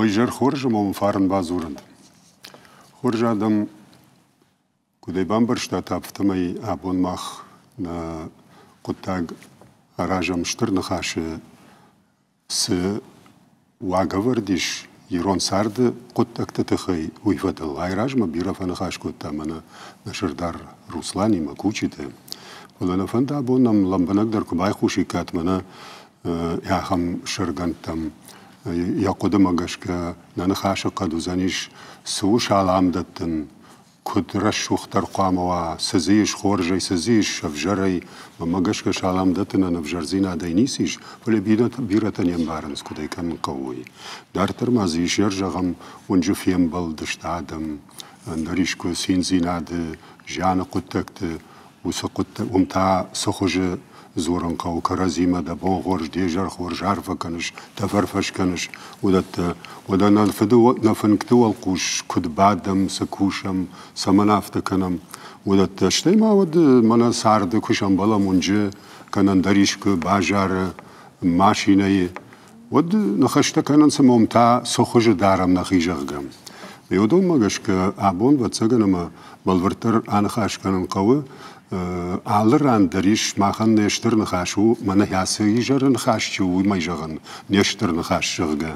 Уӕ изӕр хорз ӕмӕ уын фарн бадзурӕнт. Хорз адӕм, куыд ӕй бамбӕрстат, афтӕмӕй абон мах нӕ хъуыддаг аразӕм Стыр Ныхасы цы уагӕвӕрд ис ирон царды хъуыддӕгты тыххӕй, уый фӕдыл. Айразмӕ бирӕ фӕныхас кодта мӕнӕ нӕ сӕрдар Русланимӕ, Кучиты. Фӕлӕ нӕ фӕнды абон нӕм лӕмбынӕгдӕр куы байхъусиккат мӕнӕ ахӕм сӕргӕндтӕм. Йӕ хъуыдымӕ гӕсгӕ нӕ ныхасы хъӕд уыдзӕнис, цы у салам дӕттын, куыд рӕсугъддӕр хъуамӕ уа, цы дзы ис хорзӕй, цы дзы ис ӕвзӕрӕй. Мӕнмӕ гӕсгӕ салам дӕттынӕн ӕвзӕрдзинадӕй ницы ис, фӕлӕ бирӕтӕ не мбарынц, куыд ӕй кӕнын хъӕуы, уый. Дарддӕр ма дзы ис, зӕгъӕм, уынджы фембӕлдысты адӕм, ӕндӕр искуы циндзинады, зианы хъуыддӕгты, уыцы хъуыддаг, уым та цы хуызы дзурын хъӕуы кӕрӕдзимӕ, дӕ бон хорз, де зӕр хорз, арфӕ кӕныс, тӕфӕрфӕс кӕныс, уыдӕттӕ. Уӕдӕ нӕ фыды, нӕ фынгты уӕлхъус куыд бадӕм, цы кусӕм, цӕмӕн афтӕ кӕнӕм, уыдӕттӕ. Стӕй ма уӕд мӕнӕ царды куы сӕмбӕлӕм уынджы, кӕнӕ ӕндӕр искуы базары, машинӕйы, уӕд ныхӕстӕ кӕнынц ӕмӕ уым та цы хуызы дарӕм нӕхи, зӕгъгӕ. Уыдонмӕ гӕсгӕ абон, ӕвӕццӕгӕн, ӕмӕ бӕлвырддӕр аныхас кӕнын хъӕуы. Алы ран дӕр ис махӕн не стыр ныхас у, мӕнӕ ацы изӕры ныхас чи у, уымӕй зӕгъын, не стыр ныхас, зӕгъгӕ.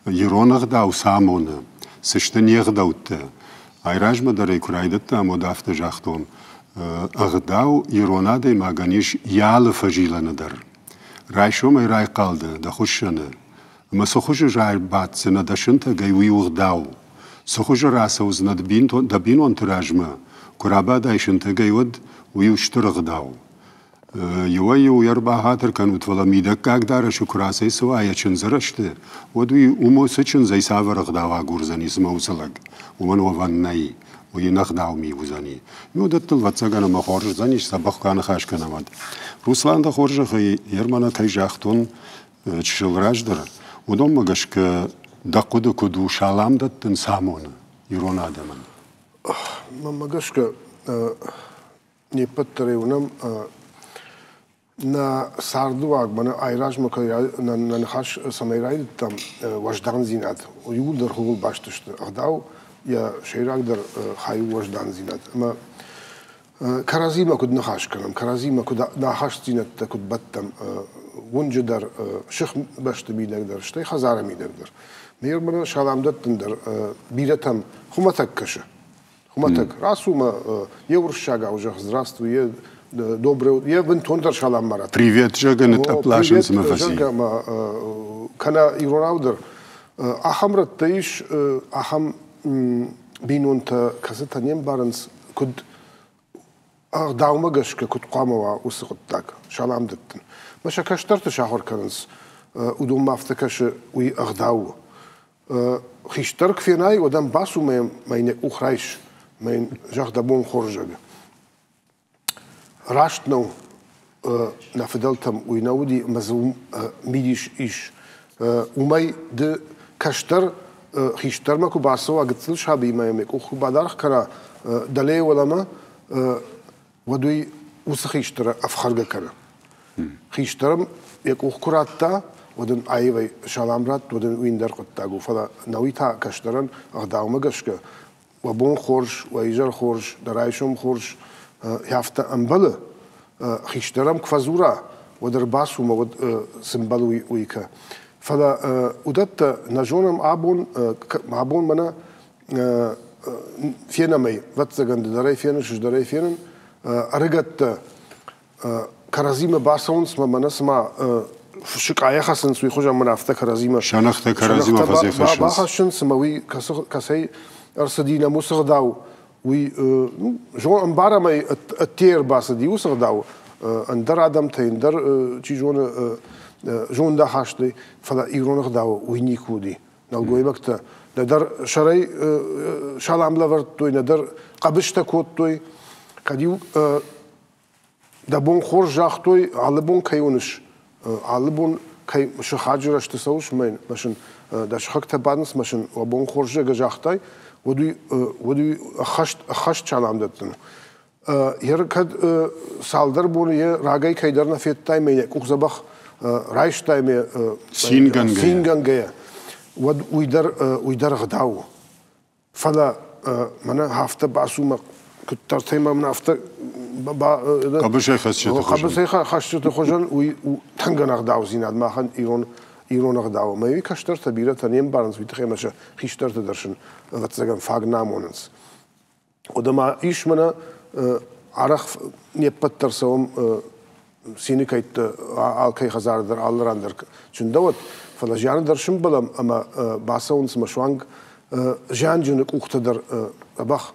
Ирон ӕгъдау цы амоны, цы сты не гъдӕуттӕ? Айразмӕ дӕр ӕй куы райдыдтам, уӕд афтӕ загътон, ӕгъдау ирон адӕймагӕн ис йӕ алы фӕзилӕны дӕр. Райсомӕй райхъал дӕ дӕ хуыссӕны, ӕмӕ цы хуызы рабаддзынӕ дӕ сынтӕгӕй, уый у ӕгъдау. Цы хуызы рацӕудзынӕ дӕ бинонты размӕ, куы рабадай сынтӕгӕй, уӕд уый у стыр ӕгъдау. Иуӕй-иу ӕрбахатыр кӕнут, фӕлӕ мидӕггаг дарӕсы куы рацӕйцӕуа йӕ чындзы рӕзты, уӕд уый уым уыцы чындзӕй цавӕр ӕгъдау агурдзӕни, цымӕ уыцы лӕг? Уымӕн уӕвӕн нӕй, уый йын ӕгъдау ми уыдзӕни. Ну, уыдӕттыл, ӕвӕццӕгӕн, ӕмӕ хорз уыдзӕнис, дзӕбӕх куы аныхас кӕнӕм, уӕд. Руслан, дӕ хорзӕхӕй, Ермана кӕй загътон чысыл раздӕр, уыдонмӕ гӕсгӕ дӕ хъуыды куыд у, салам дӕттын цы амоны ирон адӕмӕн? Мӕнмӕ гӕсгӕ, не ппӕт дӕр ӕй уынӕм, Нӕ цардыуаг мӕнӕ айразмӕ кӕй нӕ ныхас цӕмӕй райдыдтам, уӕздандзинад, иууылдӕр ууыл баст сты. Ӕгъдау йӕ сӕйрагдӕр хай у уӕздандзинад. Ӕмӕ кӕрӕдзимӕ куыд ныхас кӕнӕм, кӕрӕдзимӕ куыд нӕ ахастдзинӕдтӕ куыд бӕттӕм, уынджы дӕр, сыхбӕсты мидӕг дӕр, стӕй хӕдзары мидӕг дӕр. Ме мӕнӕ салам дӕттын дӕр бирӕтӕм хуымӕтӕг кӕсы. Хуымӕтӕг. Рацу мӕ йе уырыссагау зӕгъ, здравствуй, йе доброе, йе бынтондӕр салам ма ратт. Привет, зӕгъгӕ, нытъӕпп ласынц мӕ фӕци. Зӕгъгӕ, ма кӕнӕ иронау дӕр. Ахӕм рӕттӕ ис, ахӕм бинонтӕ, кӕцытӕ не мбарынц, куыд ӕгъдаумӕ гӕсгӕ куыд хъуамӕ уа уыцы хъуыддаг, салам дӕттын. Мӕ сӕ кӕстӕрты сахуыр кӕнынц, уыдонмӕ афтӕ кӕсы, уый ӕгъдау у. Хистӕр куы фенай, уӕд ӕм бацу мӕ мӕ йын йӕ къух райс, мӕ йын зӕгъ дӕ бон хорз зӕгъы. Раст нӕу, нӕ фыдӕлтӕм уый нӕ уыди ӕмӕ дзы уым мидис ис. Уымӕй ды кӕстӕр хистӕрмӕ куы бацӕуа гыццыл сабимӕ йӕм йӕ къух куы бадаргъ кӕна дӕлейӕ уӕлӕмӕ, уӕд уый уыцы хистӕры ӕфхӕргӕ кӕны. Хистӕрӕн йӕ къух куы радта, уӕд ын аивӕй салам радт, уӕд ын уый ӕндӕр хъуыддаг у. Фӕлӕ науи та кӕстӕрӕн ӕгъдаумӕ гӕсгӕ уӕ бон хорз, уӕ изӕр хорз, дӕ райсом хорз, афтӕ ӕмбӕлы. Хистӕрӕм куы фӕдзура, уӕд ӕрбацу мӕ уӕд цы мбӕлы, уый кӕ. Фӕлӕ уыдӕттӕ нӕ зонӕм абон, абон мӕнӕ фенӕм ӕй, ӕвӕццӕгӕн, ды дӕр ӕй феныс, ӕз дӕр ӕй фенын, ӕрыгӕттӕ кӕрӕдзимӕ бацӕуынц мӕ мӕнӕ цыма сыкъайӕ хӕцынц, уый хуызӕн мын афтӕ кӕрӕдзимӕ Сӕнӕхтӕ кӕрӕдзимӕ фӕцӕйхӕссынц. Бахӕссынц ӕмӕ уый кӕцӕй ӕрцыди нӕм уыцы ӕгъдау, уый зон ӕмбарӕм ӕй, ӕдде ӕрбацыди уыцы ӕгъдау ӕндӕр адӕмтӕй, ӕндӕр чи зоны зондахастӕй, фӕлӕ ирон ӕгъдау уый никуы уыди. Нӕлгоймӕгтӕ нӕдӕр сӕрӕй салам лӕвӕрдтой, нӕдӕр хъӕбыстӕ кодтой. Кӕд-иу дӕ бон хорз загътой, алы бон кӕй уыныс, алы бон кӕй сыхаджы рӕзты цӕуыс, мӕ сын дӕ сыхӕгтӕ бадынц, мӕ сын уӕ бон хорз зӕгъгӕ загътай, уӕд уый, уӕд уый ӕххӕст, ӕххӕст салам дӕттын. Ер кӕд цалдӕр боны йӕ рагӕй кӕйдӕр нӕ федтай, мӕ йӕ къух дзӕбӕх райстай, мӕ цингӕнгӕйӕ. Цингӕнгӕйӕ. уӕд уый дӕр, уый дӕр ӕгъдау у. Фӕлӕ мӕнӕ афтӕ бацу мӕ куыддӕртӕй мӕм афтӕ хъӕбысӕй хӕсджыты хуызӕн. Хъӕбысӕй хӕсджыты хуызӕн уый у тынг ӕнӕгъдаудзинад махӕн ирон ирон ӕгъдау. Ӕмӕ уый кӕстӕртӕ бирӕтӕ не мбарынц, уый тыххӕй ӕмӕ сӕ хистӕртӕ дӕр сын, ӕвӕццӕгӕн, фаг нӕ амонынц. Хъуыды ма ис мӕнӕ арӕх не ппӕт дӕр цӕуӕм цины кӕйтты алкӕй хӕдзары дӕр алы ран дӕр чындӕуӕд, фӕлӕ зианы дӕр сымбӕлӕм ӕмӕ бацӕуынц ӕмӕ суанг зианджыны къухтӕ дӕр дзӕбӕх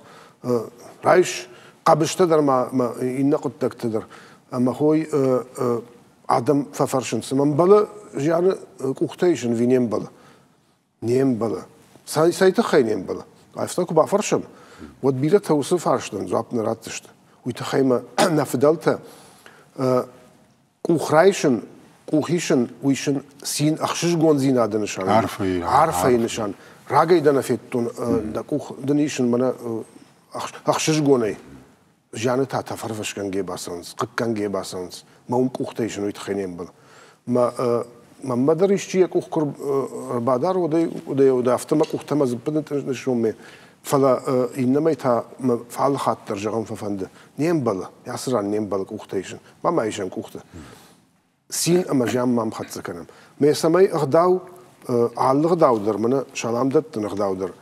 райс, хъӕбыстӕ дӕр ма иннӕ хъуыддӕгтӕ дӕр. Ӕмӕ хой адӕм фӕфӕрсынц, ӕмӕ мбӕлы зианы къухтӕ исын ӕви не мбӕлы. Не мбӕлы. Цӕй тыххӕй не мбӕлы? Афтӕ куы бафӕрсӕм, уӕд бирӕтӕ уыцы фарстӕн дзуапп нӕ ратдзысты. Уый тыххӕй мӕ нӕ фыдӕлтӕ къух райсын, къух исын, уый сын цин ӕхсызгондзинады нысан. Арфӕйы, арфӕйы нысан. Рагӕй дӕ нӕ федтон, дӕ къух дын исын мӕнӕ ӕхсызгонӕй. Зианы та тӕфӕрфӕсгӕнгӕ бацӕуынц, хъыггӕнгӕ бацӕуынц. Мӕ уым къухтӕ исын уый тыххӕй не мбӕлы. Мӕ мӕнмӕ дӕр исчи йӕ къух куы ӕрбадары, уӕд ӕй уӕд афтӕ мӕ къухтӕ мӕ дзыппы ныссонмӕ. Фӕлӕ иннӕмӕй та мӕ алы хатт дӕр зӕгъын фӕфӕнды, не мбӕлы, ацы ран не мбӕлы къухтӕ исын. Ма ма исӕм къухтӕ. Цин ӕмӕ зиан ма ӕмхӕццӕ кӕнӕм. Мӕ цӕмӕй ӕгъдау, алы ӕгъдау дӕр, мӕнӕ салам дӕттын ӕгъдау дӕр,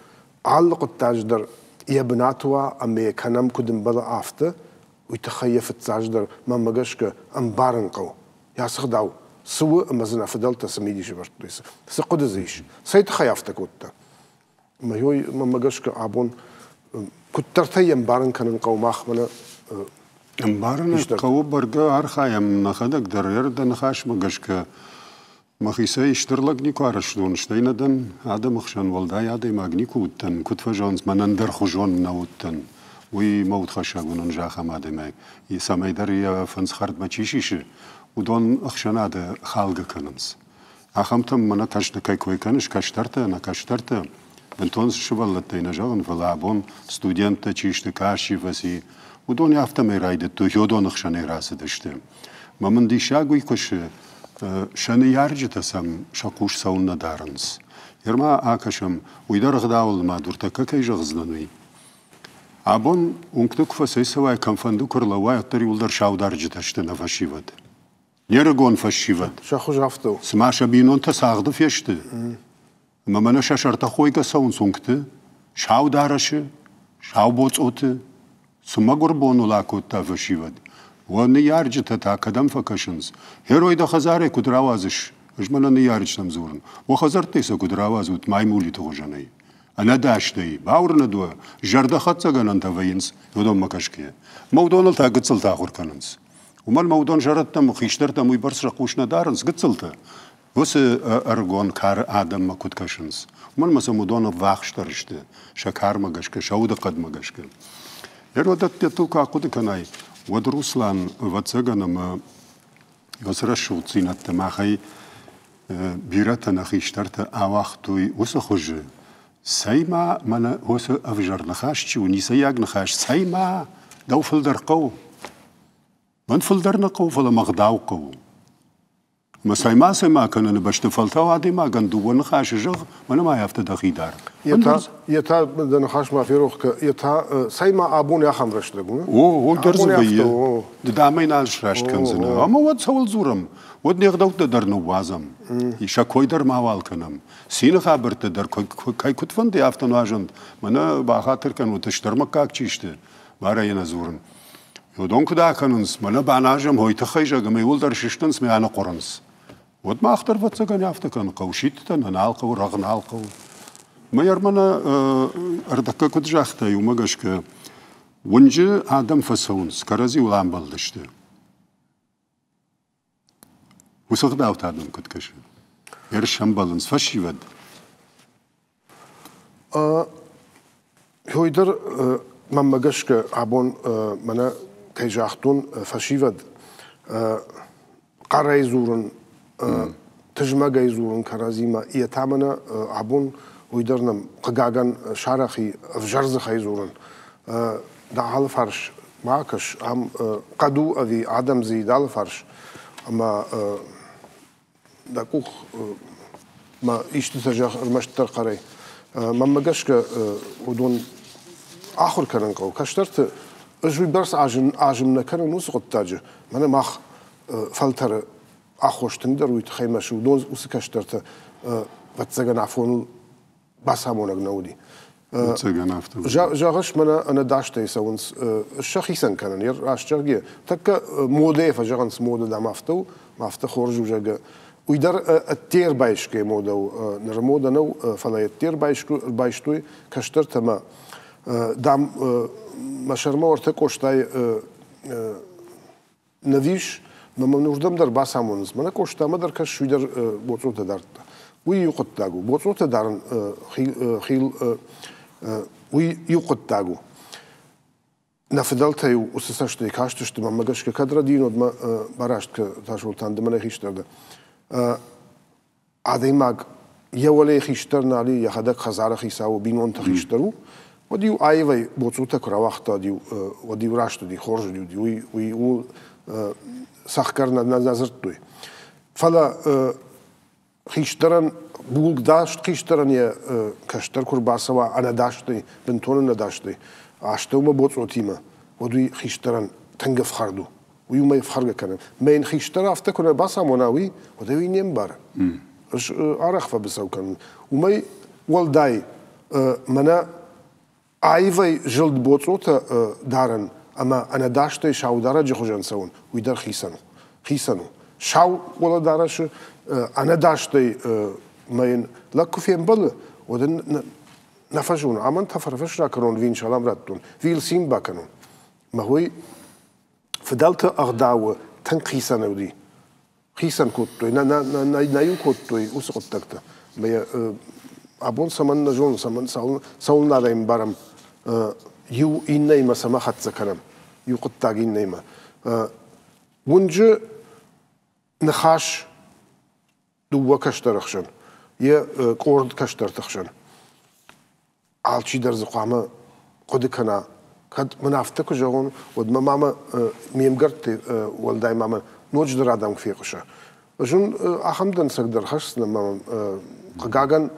алы хъуыддаджы дӕр йӕ бынаты уа ӕмӕ йӕ кӕнӕм куыд ӕмбӕлы, афтӕ, уый тыххӕй йӕ фыццаджыдӕр, мӕнмӕ гӕсгӕ, ӕмбарын хъӕуы. Ацы ӕгъдау цы у ӕмӕ дзы нӕ фыдӕлтӕ цы мидис ӕвӕрдтой, цы хъуыды дзы ис, цӕй тыххӕй афтӕ кодта? Мӕ гӕсгӕ абон куыддӕртӕй йӕ ӕмбарын кӕнын хъӕуы мах мӕнӕ Ӕмбарын хъӕуы бӕргӕ архайӕм нӕхӕдӕг дӕр ӕрдӕ ныхасмӕ гӕсгӕ мӕхицӕй стыр лӕг никуы арӕзтон, стӕй нӕ дӕн адӕмы хсӕн уӕлдай адӕймаг никуы уыдтӕн, куыд фӕзӕгъынц, мӕнӕн дӕр хуызон нӕ уыдтӕн. Уый мӕ удхӕссӕг уынын ахӕм адӕмӕй. Цӕмӕйдӕр йӕ фындз хӕрдмӕ чи сисы, уыдон ӕхсӕнады халгӕ кӕнынц. Ахӕмтӕм мӕнӕ тӕсны кӕй кой кӕныс, кӕстӕртӕ, нӕ кӕстӕртӕ, бынтон сывӕллӕттӕй нӕ зӕгъын, фӕлӕ абон студенттӕ чи сты, кӕсчи фӕци, уыдон афтӕмӕй райдыдтой, уыдоны хсӕнӕй рацыдысты. Мӕ мын диссаг уый куысы, сӕ ныййарджытӕ сӕм сӕ хъус цӕуылнӕ дарынц. Ерма акӕсӕм, уый дӕр ӕгъдауыл ма дуртӕккӕ кӕй зӕгъдзынӕн, уый. Абон уынгты куы фӕцӕйцӕуай, кӕмфӕнды куы рлӕууай, уӕддӕр иуылдӕр саударджытӕ сты нӕ фӕсивӕд. Не рыгон фӕсивӕд. Сӕ хуыз афтӕ у. Цыма сӕ бинонтӕ цагъды фесты. Ӕмӕ мӕнӕ сӕ сӕртӕ хойгӕ цӕуынц уынгты, сау дарӕсы, сау боцъоты. Цы мӕгуыр бон уыл акодта фӕсивӕд. Уӕ ныййарджытӕ та кӕдӕм фӕкӕсынц? Герой дӕ хӕдзарӕй куыд рауадзыс? Ӕз мӕнӕ ныййарджытӕм дзурын. Уӕ хӕдзӕрттӕй сӕ куыд рауадзут маймулиты хуызӕнӕй? Ӕнӕдастӕй, бауырнӕд уӕ, зӕрдӕхӕццӕгӕнӕнтӕ вӕййынц уыдонмӕ кӕсгӕйӕ. Мӕ уыдоныл та гыццылтӕ ахуыр кӕнынц. Уымӕн ма уыдон зӕрӕдтӕм, хистӕртӕм уыйбӕрц сӕ хъус нӕ дарынц, гыццылтӕ. Уыцы ӕрыгон кары адӕммӕ куыд кӕсынц, уымӕн ӕмӕ сӕм уыдон ӕввахсдӕр сты сӕ кармӕ гӕсгӕ, сӕ удыхъӕдмӕ гӕсгӕ. Эродӕттӕтыл куы ахъуыды кӕнай, уӕд Руслан, ӕвӕццӕгӕн, ӕмӕ уыцы рӕсугъддзинӕдтӕ махӕй бирӕтӕ нӕ хистӕртӕ ауагътой уыцы хуызы, цӕй-ма мӕнӕ уыцы ӕвзӕр ныхас чи у, ницӕйаг ныхас, цӕй-ма дӕу фылдӕр хъӕуы. Мӕн фылдӕр нӕ хъӕуы, фӕлӕ мӕ гъдау хъӕуы. Ӕмӕ цӕй-ма кӕныны бӕсты фӕлтау адӕймагӕн дыууӕ ныхасы зӕгъ, мӕнӕ ма афтӕ дӕхи дар. Йе та дӕ ныхас ма ферох кӕ, йе та цӕй-ма абон ахӕм рӕстӕг у? О, о, дӕр дзы вӕййы. Ды дӕмӕй нал сраст кӕндзынӕ. Ӕмӕ уӕд цӕуыл дзурӕм? Уӕд не гъдӕуттӕ дӕр ныууадзӕм. Сӕ кой дӕр мауал кӕнӕм. Цины хабӕрттӕ дӕр кӕй куыд фӕнды, афтӕ нуазӕнт. Мӕнӕ бахатыр кӕнут, стыр мыггаг чи сты, барӕй нӕ дзурын. Уыдон куыд акӕнынц, мӕнӕ баназӕм, хой тыххӕй зӕгъ, ӕмӕ иуылдӕр сыстынц мӕ аныхъуырынц. Уӕд мах дӕр, ӕвӕццӕгӕн, афтӕ кӕнын хъӕуы. Сидтытӕ нӕ нал хъӕуы, рӕгъ нал хъӕуы. Мӕ мӕнӕ ӕрдӕггӕ куыд загътай, уымӕ гӕсгӕ уынджы адӕм фӕцӕуынц, кӕрӕдзиуыл амбӕлдысты. Уыцы ӕгъдау та дӕм куыд кӕсы? Ӕрсӕмбӕлынц фӕсивӕд. Хой дӕр мӕнмӕ гӕсгӕ абон мӕнӕ кӕй загътон, фӕсивӕд хъӕрӕй дзурын, тызмӕгӕй дзурын кӕрӕдзимӕ, йе та мӕнӕ абон уый дӕр нӕм хъыгагӕн сарӕх и ӕвзӕр дзыхӕй дзурын. Дӕ алыфарс ма акӕс, ам хъӕд у ӕви адӕм дзы и дӕ алыфарс, ӕмӕ дӕ къух Ма истытӕ зӕгъ ӕрмӕстдӕр хъӕрӕй. Мӕнмӕ гӕсгӕ, уыдон ахуыр кӕнын хъӕуы. Кӕстӕрты ӕз уыйбӕрц азым нӕ кӕнын уыцы хъуыддаджы. Мӕнӕ мах фӕлтӕры аххос тынгдӕр уый тыххӕй мӕ уыдон уыцы кӕстӕртӕ ӕвӕццӕгӕн афоныл бацамонӕг нӕ уыди. Ӕвӕццӕгӕн афтӕ. Зӕгъыс, мӕнӕ ӕнӕдастӕй цӕуынц, сӕхицӕн кӕнын, раст зӕгъгӕ, тӕккӕ модӕйӕ фӕзӕгъынц, модӕ, дам, афтӕ у, афтӕ хорз у, зӕгъгӕ. Уый дӕр ӕдде ӕрбайсгӕ модӕ у, ныр модӕ нӕу, фӕлӕ ӕдде ӕрбайстой кӕстӕртӕ мӕ, дам, мӕ сӕрмӕ уӕртӕ Къостайы Нывис, ма мӕм уырдӕм дӕр бацамонынц. Мӕнӕ Къостамӕ дӕр кӕс, уый дӕр боцъотӕ дардта. Уый иу хъуыддаг у. Боцъотӕ дарын хил, уый иу хъуыддаг у. Нӕ фыдӕлтӕ-иу уыцы цӕстӕй кастысты, мӕнмӕ гӕсгӕ, кӕд рӕдийын, уӕд мӕ бараст кӕ, Тасолтан, ды мӕнӕй хистӕр дӕ. Адӕймаг йӕ уӕле хистӕр нал и, йӕхӕдӕг хӕдзары хицау у, бинонты хистӕр у, уӕд-иу аивӕй боцъутӕ куы рауагъта, уӕд-иу, уӕд-иу раст уыди, хорз уыди, уый, уый ууыл цӕхгӕр нӕ, нӕ дзырдтой. Фӕлӕ хистӕрӕн, булкъдаст хистӕрӕн йӕ кӕстӕр куы рбацӕуа ӕнӕдастӕй, бынтон ӕнӕдастӕй, астӕумӕ боцъотимӕ, уӕд уый хистӕрӕн тынг ӕфхӕрд у. Уый уымӕй ӕфхӕргӕ кӕны. Мӕ йын хистӕр афтӕ куы нӕ бацамона уый, уӕд ӕй уый не мбары. Ӕз арӕх фӕбыцӕу кӕнын. Уымӕй уӕлдай мӕнӕ аивӕй зылд боцъотӕ дарӕн ӕмӕ ӕнӕдастӕй саударӕджы хуызӕн цӕуын, уый дӕр хицӕн у. Хицӕн у. Сау уӕлӕдарӕсы ӕнӕдастӕй мӕ йын лӕг куы фембӕлы, уӕд ын нӕ фӕзоны. Амӕн тӕфӕрфӕс ракӕнон, вин салам раттон, вил цин бакӕнон. Мӕ уый фыдӕлты ӕгъдауы тынг хицӕн уыди. Хицӕн кодтой, нӕ, нӕ, нӕ, нӕ иу кодтой уыцы хъуыддӕгтӕ. Ӕмӕ йӕ абон цӕмӕн нӕ зонын, цӕмӕн, цӕуылнӕ адӕм барӕм, иу иннӕимӕ цӕмӕ хӕццӕ кӕнӕм, иу хъуыддаг иннӕимӕ. Уынджы ныхас дыууӕ кӕстӕры хсӕн, йӕ къорд кӕстӕрты хсӕн. Алчидӕр дзы хъуамӕ хъуыды кӕна, кӕд мын афтӕ куы зӕгъон, уӕд мӕ мамӕ ме мгӕртты уӕлдай ма мӕ ноджыдӕр адӕм куы фехъуса. Ӕз уын ахӕм дӕнцӕг дӕр хӕсдзынӕн, мӕ хъыгагӕн,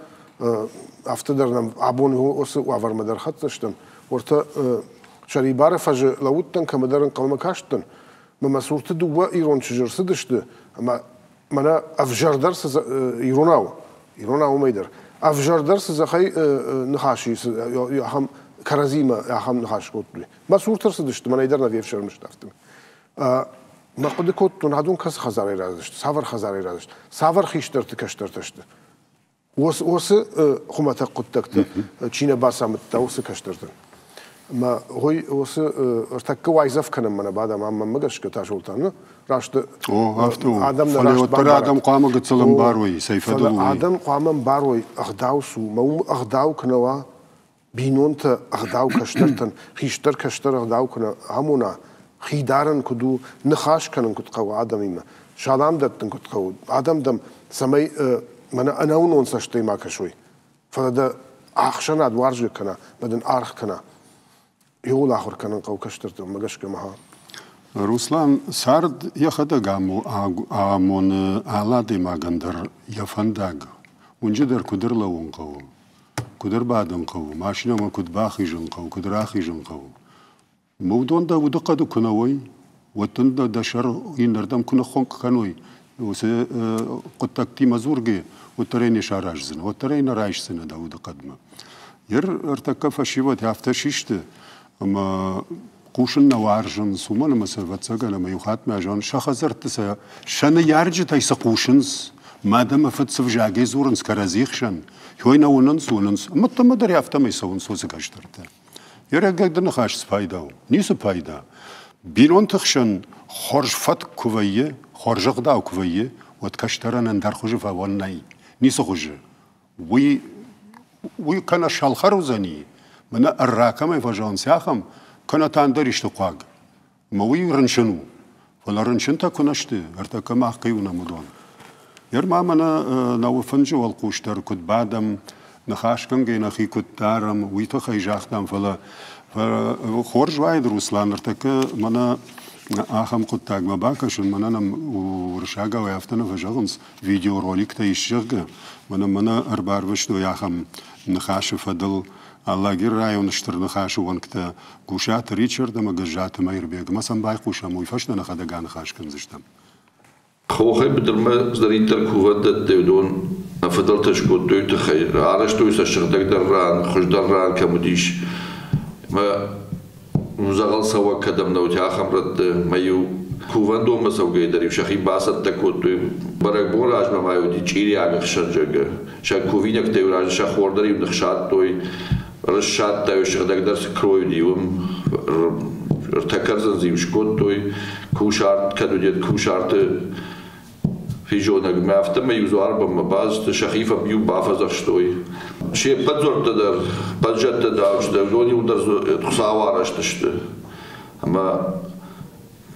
афтӕ дӕр нӕм абон уыцы уавӕрмӕ дӕр хӕццӕ стӕм. Уӕртӕ Сӕрибары фӕзы лӕууыдтӕн, кӕмӕдӕр ӕнхъӕлмӕ кастӕн, мӕ мӕ цурты дыууӕ ирон чызджы ӕрцыдысты, ӕмӕ мӕнӕ ӕвзӕрдӕр цы иронау, иронау уымӕй дӕр, ӕвзӕрдӕр цы дзыхӕй ныхас ис, ахӕм кӕрӕдзимӕ ахӕм ныхас кодтой. Мӕ цурты ӕрцыдысты, мӕнӕй дӕр нӕ фефсӕрм сты афтӕмӕй. Мӕ хъуыды кодтон, адон кӕцы хӕдзарӕй рацыдысты, цавӕр хӕдзарӕй рацыдысты, цавӕр хистӕрты кӕстӕртӕ сты. Уыцы хуымӕтӕг хъуыддӕгты чи нӕ бацамыдта, уыцы кӕстӕртӕн. Мӕ уый уыцы ӕртӕккӕ уайдзӕф кӕнӕм мӕнӕ бадӕм ам мӕнмӕ гӕсгӕ Тасолтан, раст О, афтӕ у. Адӕм нӕ раст уӕддӕр адӕм хъуамӕ гыццыл ӕмбарой, цӕй фӕдыл у. Адӕм хъуамӕ ӕмбарой, ӕгъдау цы у. Мӕ уым ӕгъдау куы нӕ уа, бинонтӕ ӕгъдау кӕстӕртӕн, хистӕр кӕстӕр ӕгъдау куы нӕ амона, хи дарын куыд у, ныхас кӕнын куыд хъӕуы адӕмимӕ, салам дӕттын куыд хъӕуы, адӕм дӕм цӕмӕй мӕнӕ ӕнӕуынон цӕстӕй ма кӕсой, фӕлӕ дӕ ӕхсӕнад уарзгӕ кӕна, мӕ дын аргъ кӕна. Иуыл ахуыр кӕнын хъӕуы кӕстӕрты, уымӕ гӕсгӕ мӕ Руслан, цард йӕхӕдӕг амоны алы адӕймагӕн дӕр йӕ фӕндаг. Уынджы дӕр куыд ӕрлӕууын хъӕуы, куыд ӕрбадын хъӕуы, машинӕмӕ куыд бахизын хъӕуы, куыд рахизын хъӕуы. Уыдон дӕ удыхъӕды куы нӕ уой, уӕд дын дӕ сӕр иннӕрдӕм куы ныххуынкъ кӕной, уыцы хъуыддӕгтимӕ дзургӕ, уӕддӕр ӕй не сараздзынӕ, уӕддӕр ӕй нӕ райсдзынӕ дӕ удыхъӕдмӕ. Ер ӕртӕккӕ фӕсивӕд афтӕ систы, ӕмӕ хъусын нӕ уарзынц, уымӕн ӕмӕ сӕ ӕвӕццӕгӕн ӕмӕ иу хатт мӕ зон, сӕ хӕдзӕртты сӕ сӕ ныййарджытӕй цы хъусынц, мад ӕмӕ фыд цы взагӕй дзурынц кӕрӕдзи хсӕн, той нӕ уынынц, уынынц, ӕмӕ дӕр афтӕмӕй цӕуынц уыцы кӕстӕртӕ. Йӕ ныхас цы пайда у? Ницы пайда. Бинонты хсӕн хорз фӕтк куы вӕййы, хорз ӕгъдау куы вӕййы, уӕд кӕстӕрӕн ӕндӕр хуызы фӕуӕн нӕй. Ницы хуызы. Уый, уый кӕнӕ сӕлхӕр уыдзӕни, мӕнӕ ӕрра кӕмӕй фӕзӕгъынц, ахӕм, кӕнӕ та ӕндӕр исты хъуаг. Ӕмӕ уый рынчын у. Фӕлӕ рынчынтӕ куы нӕ сты, ӕртӕккӕ мах кӕй уынӕм, уыдон. Ныр ма мӕнӕ нӕуы фынджы уӕлхъус дӕр куыд бадӕм, ныхасгӕнгӕ нӕхи куыд дарӕм, уый тыххӕй загътам, фӕлӕ хорз уаид, Руслан, ныртӕккӕ мӕнӕ Ахӕм хъуыддагмӕ бакӕсын, мӕнӕн ӕм уырыссагау афтӕ нӕ фӕзӕгъынц, видеороликтӕ ис, зӕгъгӕ, мӕнӕ мӕнӕ ӕрбарвыстой ахӕм ныхасы фӕдыл Алагиры районы Стыр Ныхасы уӕнгтӕ Гусаты Ричард ӕмӕ Гӕззаты Мӕирбегмӕ сӕм байхъусӕм, уый фӕстӕ нӕхӕдӕг аныхас кӕндзыстӕм. Хохӕй быдырмӕ цыдӕриддӕр кувӕндӕттӕ уыдон нӕ фыдӕлтӕ скодтой тыххӕй, арӕзтой сӕ сыгъдӕгдӕр ран, хуыздӕр ран кӕм уыдис. Мӕ дзӕгъӕл цӕуӕг кӕдӕм нӕ уыди, ахӕм рӕтты мӕ-иу кувӕндонмӕ цӕугӕйӕ дӕр-иу сӕхи бацӕттӕ кодтой. Бӕрӕгбон размӕ ма уыди чъириаг ӕхсӕрджӕгы. Сӕ кувинӕгтӕ-иу разы сӕ хор дӕр-иу ныхсадтой, рыссадта-иу, сыгъдӕгдӕр цы крой уыди, уым ӕртӕ кӕрдзын дзы-иу скодтой, кусарт кӕд уыди, кусарты физонӕгмӕ, афтӕмӕй-иу дзуарбынмӕ бацыдысты, сӕхи иу бафӕдзӕхстой. Се ппӕт дзуӕрттӕ дӕр, бӕззӕттӕ дауджытӕ, уыдон иуылдӕр Хуыцауы арӕзт сты. Ӕмӕ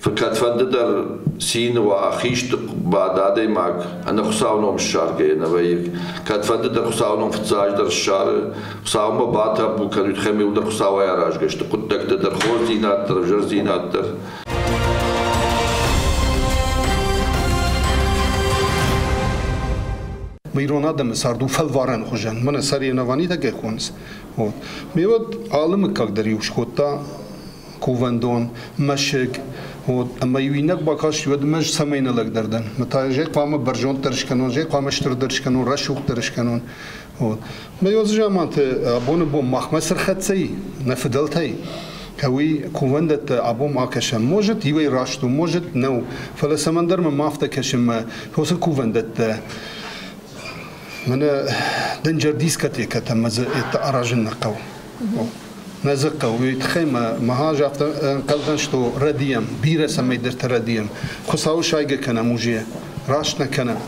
кӕдфӕнды дӕр цин уа, хисты бада адӕймаг, ӕнӕ Хуыцауы ном ссаргӕйӕ нӕ вӕййы. Кӕдфӕнды дӕр Хуыцауы ном фыццаджыдӕр ссары, Хуыцаумӕ батабу кӕнут, хӕм дӕр Хуыцауӕй аразгӕ сты хъуыддӕгтӕ дӕр, хорздзинад дӕр, ӕвзӕрдзинад дӕр. Ирон адӕмы цард у фӕлварӕн хуызӕн. Мӕнӕ соревнованитӕ кӕй хонынц. Вот. Ме уӕд алы мыггаг дӕр иу скодта кувӕндон, мӕсыг. Вот. Ӕмӕ иу иннӕг бакаст, уӕд мӕ цӕмӕй нӕ лӕгдӕр дӕн. Мӕ та зӕй хъуамӕ бӕрзонддӕр скӕнон, зӕй хъуамӕ стырдӕр скӕнон, рӕсугъддӕр скӕнон. Вот. Мӕ уыцы заманты абоны бон махмӕ цы рхӕццӕ и, нӕ фыдӕлтӕй, уый кувӕндӕттӕ абон ма кӕсӕм. Может, иуӕй раст у, может, нӕу. Фӕлӕ цӕмӕндӕр мӕм афтӕ кӕсы, мӕ уыцы кувӕндӕттӕ мӕнӕ дынджыр дискотекӕтӕ мӕ дзы это аразын нӕ хъӕуы. Нӕ дзы хъӕуы. Уый тыххӕй мӕ махаз афтӕ ӕнхъӕлдӕн, что рӕдийӕм, бирӕ цӕмӕйдӕрты рӕдийӕм. Хуыцауы сайгӕ кӕнӕм уже, раст нӕ кӕнӕм.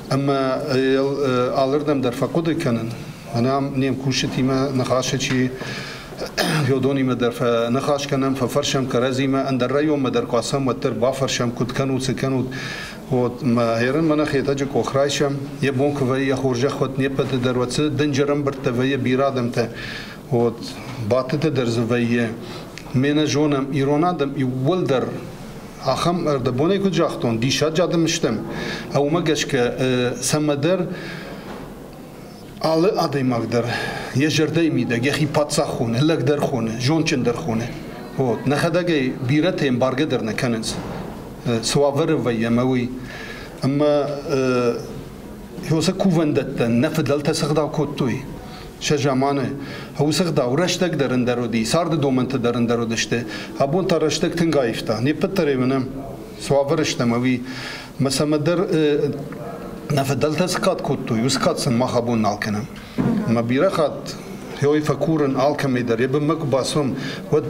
Ӕмӕ йыл алырдӕм дӕр фӕхъуыды кӕнын. Мӕнӕ ам не мкусджытимӕ ныхасы чи Феодонимӕ дӕр фӕныхас кӕнӕм, фӕфӕрсӕм кӕрӕдзимӕ, ӕндӕр районмӕ дӕр куы ацӕуӕм, уӕддӕр бафӕрсӕм, куыд кӕнут, цы кӕнут. Вот мӕ хӕрын мӕнӕ Хетӕджы къох райсӕм, йӕ бон куы вӕййы, йӕ хорзӕх уӕд не ппӕты дӕр, уӕд цы дынджыр ӕмбырдтӕ вӕййы бирӕ адӕмтӕ. Вот бадтытӕ дӕр дзы вӕййы. Ме нӕ зонӕм, ирон адӕм иууылдӕр ахӕм ӕрдӕбонӕй куыд загътон, диссаджы адӕм стӕм. Уымӕ гӕсгӕ цӕмӕдӕр алы адӕймаг дӕр йӕ зӕрдӕйы мидӕг йӕхи паддзах хоны, лӕгдӕр хоны, зондджындӕр хоны. Вот. Нӕхӕдӕг ӕй бирӕтӕ ӕмбаргӕ дӕр нӕ кӕнынц, цы уавӕры вӕййӕм, уый. Ӕмӕ уыцы кувӕндӕттӕн нӕ фыдӕлтӕ цы гъдау кодтой сӕ заманы, уыцы гъдау рӕстӕг дӕр ӕндӕр уыди, царды домӕнтӕ дӕр ӕндӕр уыдысты. Абон та рӕстӕг тынг аивта. Не ппӕт дӕр ӕй уынӕм, цы уавӕры стӕм, ӕви мӕ цӕмӕдӕр нӕ фыдӕлтӕ цы кад кодтой, уыцы кад сын мах абон нал кӕнӕм. Мӕ бирӕ хатт хёй фӕкурын алкӕмӕй дӕр, йӕ бынмӕ куы бацӕуӕм, уӕд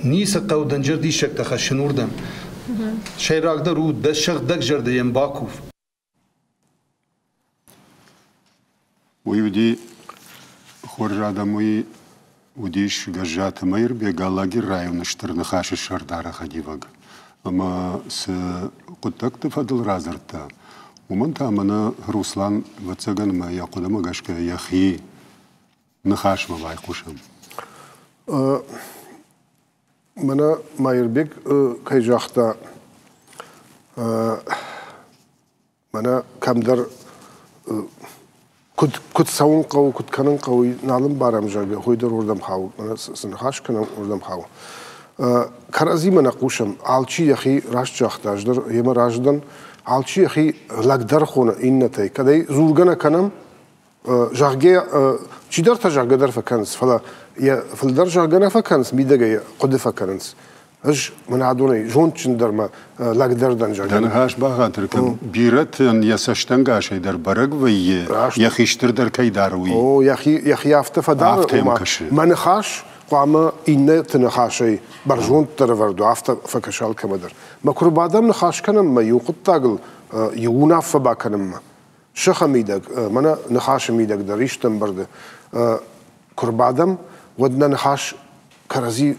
ницы хъӕуы дынджыр диссӕгтӕ хӕссын уырдӕм. Сӕйрагдӕр у дӕ сыгъдӕг зӕрдӕ йӕм бакув. Уый уыди, хорз адӕм, уый уыдис Гӕззаты Мӕирбег, Алагиры районы Стыр Ныхасы сӕрдары хӕдивӕг. Ӕмӕ цы хъуыддӕгты фӕдыл радзырдта, уымӕн та мӕнӕ Руслан, ӕвӕццӕгӕн мӕ йӕ хъуыдымӕ гӕсгӕ йӕхи ныхасмӕ байхъусӕм. Мӕнӕ Мӕирбег кӕй загъта, мӕнӕ кӕмдӕр куыд, куыд цӕуын хъӕуы, куыд кӕнын хъӕуы, нал ӕмбарӕм, зӕгъгӕ, хой дӕр уырдӕм хауы, мӕнӕ цы ныхас кӕнӕм, уырдӕм хауы. Кӕрӕдзимӕ нӕ хъусӕм, алчи йӕхи раст загъта, ӕз дӕр йемӕ разы дӕн, алчи йӕхи лӕгдӕр хоны иннӕтӕй. Кӕд ӕй дзургӕ нӕ кӕнӕм, зӕгъгӕ, чидӕртӕ зӕгъгӕ дӕр фӕкӕнынц, фӕлӕ йӕ фылдӕр зӕгъгӕ нӕ фӕкӕнынц, мидӕгӕй хъуыды фӕкӕнынц. Ӕз мӕнӕ адонӕй зондджындӕр мӕ лӕгдӕр дӕн, зӕгъгӕ. Дӕ ныхас бахатыр кӕн. Бирӕтӕн йӕ цӕстӕнгасӕй дӕр бӕрӕг вӕййы, йӕхи стырдӕр кӕй дары, уый. О, йӕхи, йӕхи афтӕ фӕдары, ома мӕ ныхас хъуамӕ иннӕты ныхасӕй бӕрзонддӕр ӕвӕрд уа, афтӕ фӕкӕсы алкӕмӕ дӕр. Мӕ куы рбадӕм ныхас кӕнӕм мӕ иу хъуыддагыл иу уынаффӕ бакӕнынмӕ, сыхы мидӕг, мӕнӕ ныхасы мидӕг дӕр исты ӕмбырды куы рбадӕм, уӕд нӕ ныхас кӕрӕдзи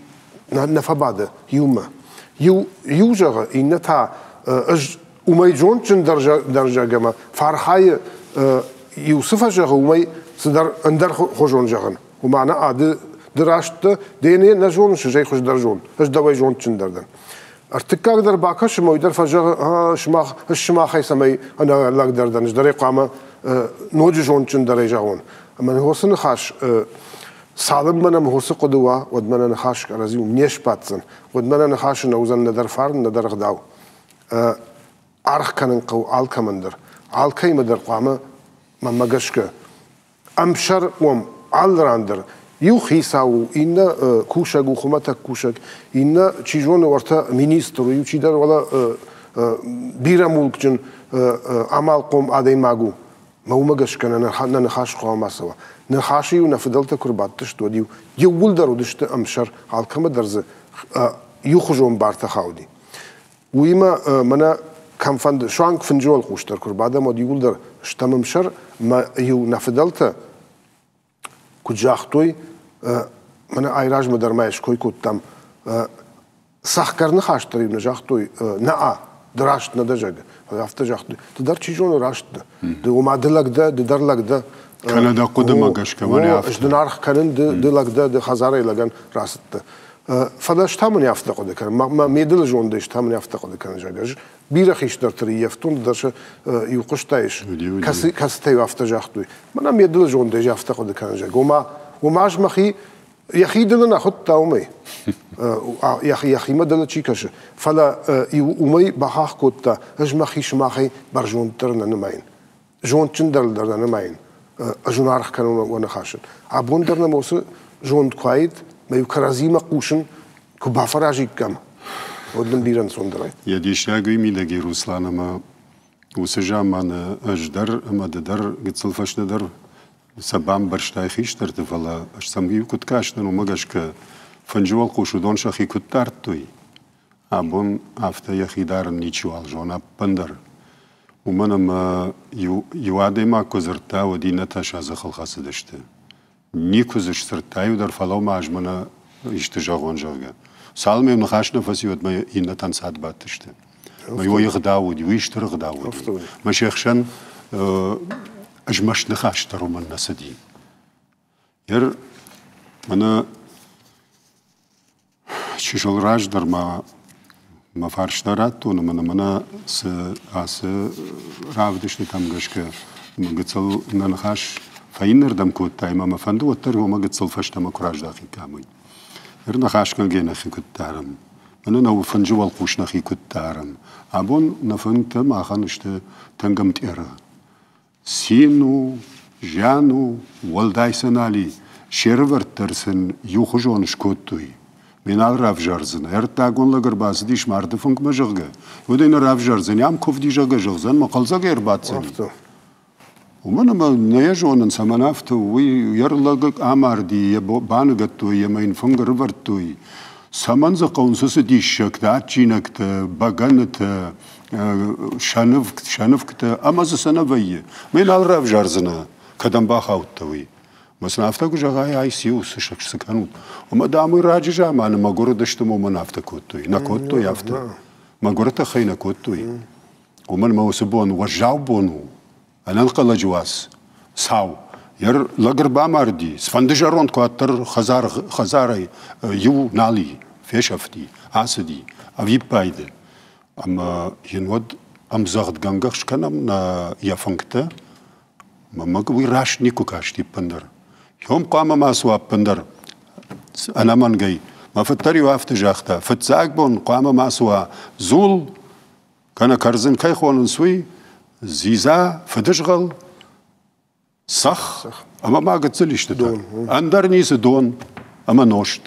нӕ фӕбады иумӕ. Иу, иу зӕгъы, иннӕ та ӕз уымӕй зондджындӕр дӕр зӕгъы ӕмӕ фӕархайы иу цы фӕзӕгъы, уымӕй цыдӕр ӕндӕр хуызон зӕгъын. Уымӕ ӕнӕ ады Ды раст дӕ, де не нӕ зоныс, ӕз ӕй хуыздӕр зон, ӕз дӕуӕй зондджындӕр дӕн. Ӕртыккаг дӕр бакӕсы мӕ уый дӕр фӕзӕгъы, сымах, ӕз сымахӕй цӕмӕй ӕнӕлӕгдӕр дӕн, ӕз дӕр ӕй хъуамӕ ноджы зондджындӕрӕй зӕгъон. Ӕмӕ уыцы ныхас цалынмӕ нӕм уыцы хъуыды уа, уӕдмӕ нӕ ныхас кӕрӕдзиуыл не сбаддзӕн, уӕдмӕ нӕ ныхасы нӕ уыдзӕн нӕдӕр фарн, нӕдӕр ӕгъдау. Аргъ кӕнын хъӕуы алкӕмӕн дӕр. Алкӕимӕ дӕр хъуамӕ, мӕнмӕ гӕсгӕ, ӕмсӕр уӕм алы ран дӕр. Иу хицау у, иннӕ кусӕг у, хуымӕтӕг кусӕг, иннӕ, чи зоны, уӕртӕ министр у, иу чидӕр уӕлӕ бирӕ мулкджын амалхъом адӕймаг у. Мӕ уымӕ гӕсгӕ нӕ ныхас хъуамӕ ма цӕуа. Ныхасы-иу нӕ фыдӕлтӕ куы рбадтысты, уӕд-иу иууылдӕр уыдысты ӕмсӕр, алкӕмӕ дӕр дзы иухуызон бартӕ хауди. Уыимӕ мӕнӕ кӕмфӕнды, суанг фынджы уӕлхъус дӕр куы рбадӕм, уӕд иууылдӕр стӕм ӕмсӕр, мӕ-иу нӕ фыдӕлтӕ куыд загътой, мӕнӕ айразмӕ дӕр ма ской кодтам, цӕхгӕр ныхас дӕр-иу нӕ загътой, нӕ, ды раст нӕ дӕ, зӕгъгӕ. Афтӕ загътой, ды дӕр чи зоны раст дӕ. Ды ома ды лӕг дӕ, ды дӕр лӕг дӕ. Кӕнӕ дӕ хъуыдымӕ гӕсгӕ мӕнӕ афтӕ. Ӕз дын аргъ кӕнын, ды лӕг дӕ, ды хӕдзарӕй лӕгӕн рацыдтӕ. Фӕлӕ ӕз та мын афтӕ хъуыды кӕнын, мӕ ме дылы зондӕй ӕз та мын афтӕ хъуыды кӕнын, зӕгъгӕ, ӕз бирӕ хистӕрты рыййӕфтон, ды дӕр сӕ иу хъуыстаис, кӕцытӕ-иу афтӕ загътой. Мӕнӕ ме дылы зондӕй ӕз афтӕ хъуыды кӕнын, зӕгъгӕ, ома, ома ӕз мӕхи йӕхи дылы нӕ хуыдта уымӕй, йӕхимӕ дылы чи кӕсы, фӕлӕ иу уымӕй бахахх кодта, ӕз мӕхи сымахӕй бӕрзонддӕр нӕ нымайын. Зондджындӕр дӕр нӕ нымайын, ӕз уын аргъ кӕнын уӕ ныхасӕн. Абон дӕр нӕм уыцы зонд куы уаид, мӕ-иу кӕрӕдзимӕ хъусын куы бафӕразиккам, уӕд нын бирӕ ӕнцондӕр уаид. Йӕ диссаг уый мидӕг и, Руслан, ӕмӕ уыцы заманы ӕз дӕр ӕмӕ ды дӕр гыццыл фӕстӕдӕр сӕ бамбӕрстай хистӕрты, фӕлӕ ӕз сӕм иу куыд кастӕн, уымӕ гӕсгӕ фынджы уӕлхъус уыдон сӕхи куыд дардтой, абон афтӕ йӕхи дарын ничиуал зоны ӕппындӕр. Уымӕн ӕмӕ иу адӕймаг куы дзырдта, уӕд иннӕтӕ сӕ дзыхыл хӕцыдысты. Никуы дзы сдзырдта иу дӕр, фӕлӕ ма ӕз мӕнӕ исты зӕгъон, зӕгъгӕ. Цалынмӕ иу ныхас нӕ фӕци, уӕдмӕ иннӕтӕн цад бадтысты. Уый ӕгъдау уыди, уый стыр ӕгъдау уыди. Мӕ се хсӕн ӕзмӕст ныхас дӕр уымӕн нӕ цыди. Ер мӕнӕ Чысыл раздӕр ма мӕ фарста радтон ӕмӕ мӕнӕ цы ацы равдыстытӕм гӕсгӕ мӕ гыццыл нӕ ныхас фӕиннӕрдӕм кодтай ӕмӕ мӕ фӕнды уӕддӕр уымӕ гыццыл фӕстӕмӕ куы раздӕхиккам, уый. Ныр ныхасгӕнгӕ нӕхи куыд дарӕм? Мӕнӕ нӕ фынджы уӕлхъус нӕхи куыд дарӕм? Абон нӕ фынгтӕ махӕн сты тынг ӕмтъеры. Цин у, зиан у, уӕлдай сӕ нал и, се рывӕрд дӕр сын иухуызон скодтой. Ме нал равзардзынӕ, ӕрддагон лӕг ӕрбацыдис марды фынгмӕ, зӕгъгӕ, уӕд ӕй нӕ равзардзӕни, ам куывди, зӕгъгӕ, зӕгъдзӕн, мӕ хъӕлдзӕгӕй ӕрбаддзӕни. Уымӕн ӕмӕ нӕ йӕ зонын, цӕмӕн афтӕ у, уый йӕ лӕг амарди, йӕ баныгӕдтой ӕмӕ йын фынг ӕрывӕрдтой. Цӕмӕн дзы хъӕуынц уыцы диссӕгтӕ, адджинӕгтӕ, бӕгӕнытӕ, сӕнывгтӕ ӕмӕ дзы цы нӕ вӕййы. Мӕ нал равзардзынӕ, кӕдӕм бахаудтӕ, уый. Мӕ сын афтӕ куы зӕгъай, ай циу, цы цы кӕнут? Ӕмӕ, дам, уый раджы заманы мӕгуыр уыдысты, уымӕн афтӕ кодтой. Нӕ кодтой афтӕ. Мӕгуыры тыххӕй нӕ кодтой. Уымӕн ӕмӕ уыцы бон уӕззау бон у, ӕнӕнхъӕлӕджы уац, сау. Йӕ лӕг ӕрбамарди, цыфӕнды зӕронд куы уӕддӕр хӕдзар, хӕдзарӕй иу нал и, фесӕфти, ацыди, ӕвиппайды. Ӕмӕ йын уӕд ӕмдзӕгъдгӕнгӕ скӕнӕм нӕ йӕ фынгтӕ. Мӕ уый раст никуы касти ӕппындӕр. Йом хъуамӕ ма суа ӕппындӕр ӕнӕмӕнгӕй. Мӕ фыд дӕр-иу афтӕ загъта, фыццаг бон хъуамӕ ма суа дзул, кӕнӕ кӕрдзын кӕй хонынц, уый, дзидза, фыдызгъӕл, Цӕхх ӕмӕ ма гыццыл истытӕ. Ӕндӕр ницы дон ӕмӕ нозт.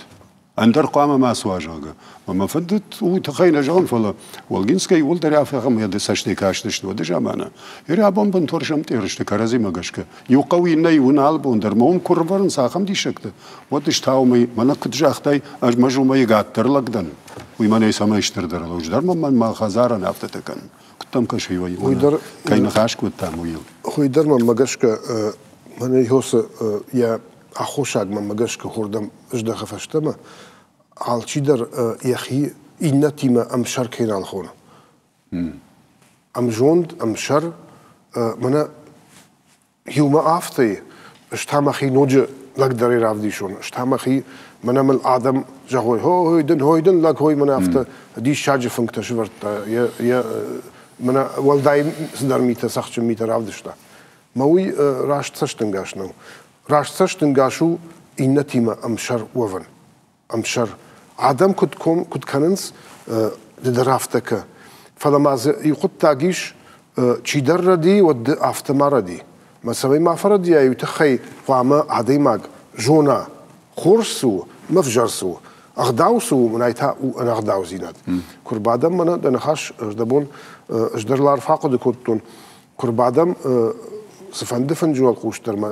Ӕндӕр хъуамӕ ма суа, зӕгъгӕ. Мӕ фыд уый тыххӕй нӕ зӕгъын, фӕлӕ Олгинскӕй иууылдӕр афӕхӕм йӕ цӕстӕй кастысты уӕды заманы. Ир абон бынтон сӕмтъер сты кӕрӕдзимӕ гӕсгӕ. Иу хъӕу иннӕ иу нал бон дӕр ма уым куы рывӕрынц ахӕм диссӕгтӕ, уӕд ӕз та уымӕй, мӕнӕ куыд загътай, ӕз мӕ уымӕй ӕгаддӕр лӕг дӕн. Уый мӕнӕй цӕмӕй стырдӕр лӕг, дӕр мӕ мӕ хӕдзарӕн афтӕтӕ кӕнын. Куыд дӕм кӕсы, уый дӕр кӕй ныхас кодтам, уыйыл? Уый дӕр мӕнмӕ гӕсгӕ, мӕнӕ Иосы йӕ аххосаг мӕнмӕ гӕсгӕ хордӕм здӕхы фӕстӕмӕ, алчидӕр йӕхи иннӕтимӕ ӕмсӕр кӕй нал хоны. Ӕмзонд, ӕмсӕр, мӕнӕ иумӕ афтӕ, ӕз та мӕхи ноджы лӕгдӕрӕй равдисон, ӕз та мӕхи, мӕнӕ мыл адӕм зӕгъой, хой дын, хой дын лӕг, хой мӕнӕ афтӕ диссаджы фынгтӕ сывӕрдта, йӕ мӕнӕ уӕлдай цыдӕр митӕ, цӕхджын митӕ равдыста. Мӕ уый раст цӕстӕнгас нӕу. Раст цӕстӕнгас у иннӕтимӕ ӕмсӕр уӕвын. Ӕмсӕр. Адӕм куыд, куыд кӕнынц, ды дӕр афтӕ кӕ. Фӕлӕ ма дзы иу хъуыддаг ис, чидӕр рӕдийы, уӕд ды афтӕ ма рӕди. Мӕ цӕмӕй ма фӕрӕдийай, уый тыххӕй хъуамӕ адӕймаг зона, хорз цы у мӕ взӕр цы у. Ӕгъдау цы у, мӕнӕй та у ӕнӕгъдаудзинад. Куы рбадӕм мӕнӕ дӕ ныхас, ӕз дӕ бон, ӕз дӕр лар фӕхъуыды кодтон, куы рбадӕм цыфӕнды фынджы уӕлхъус дӕр мӕ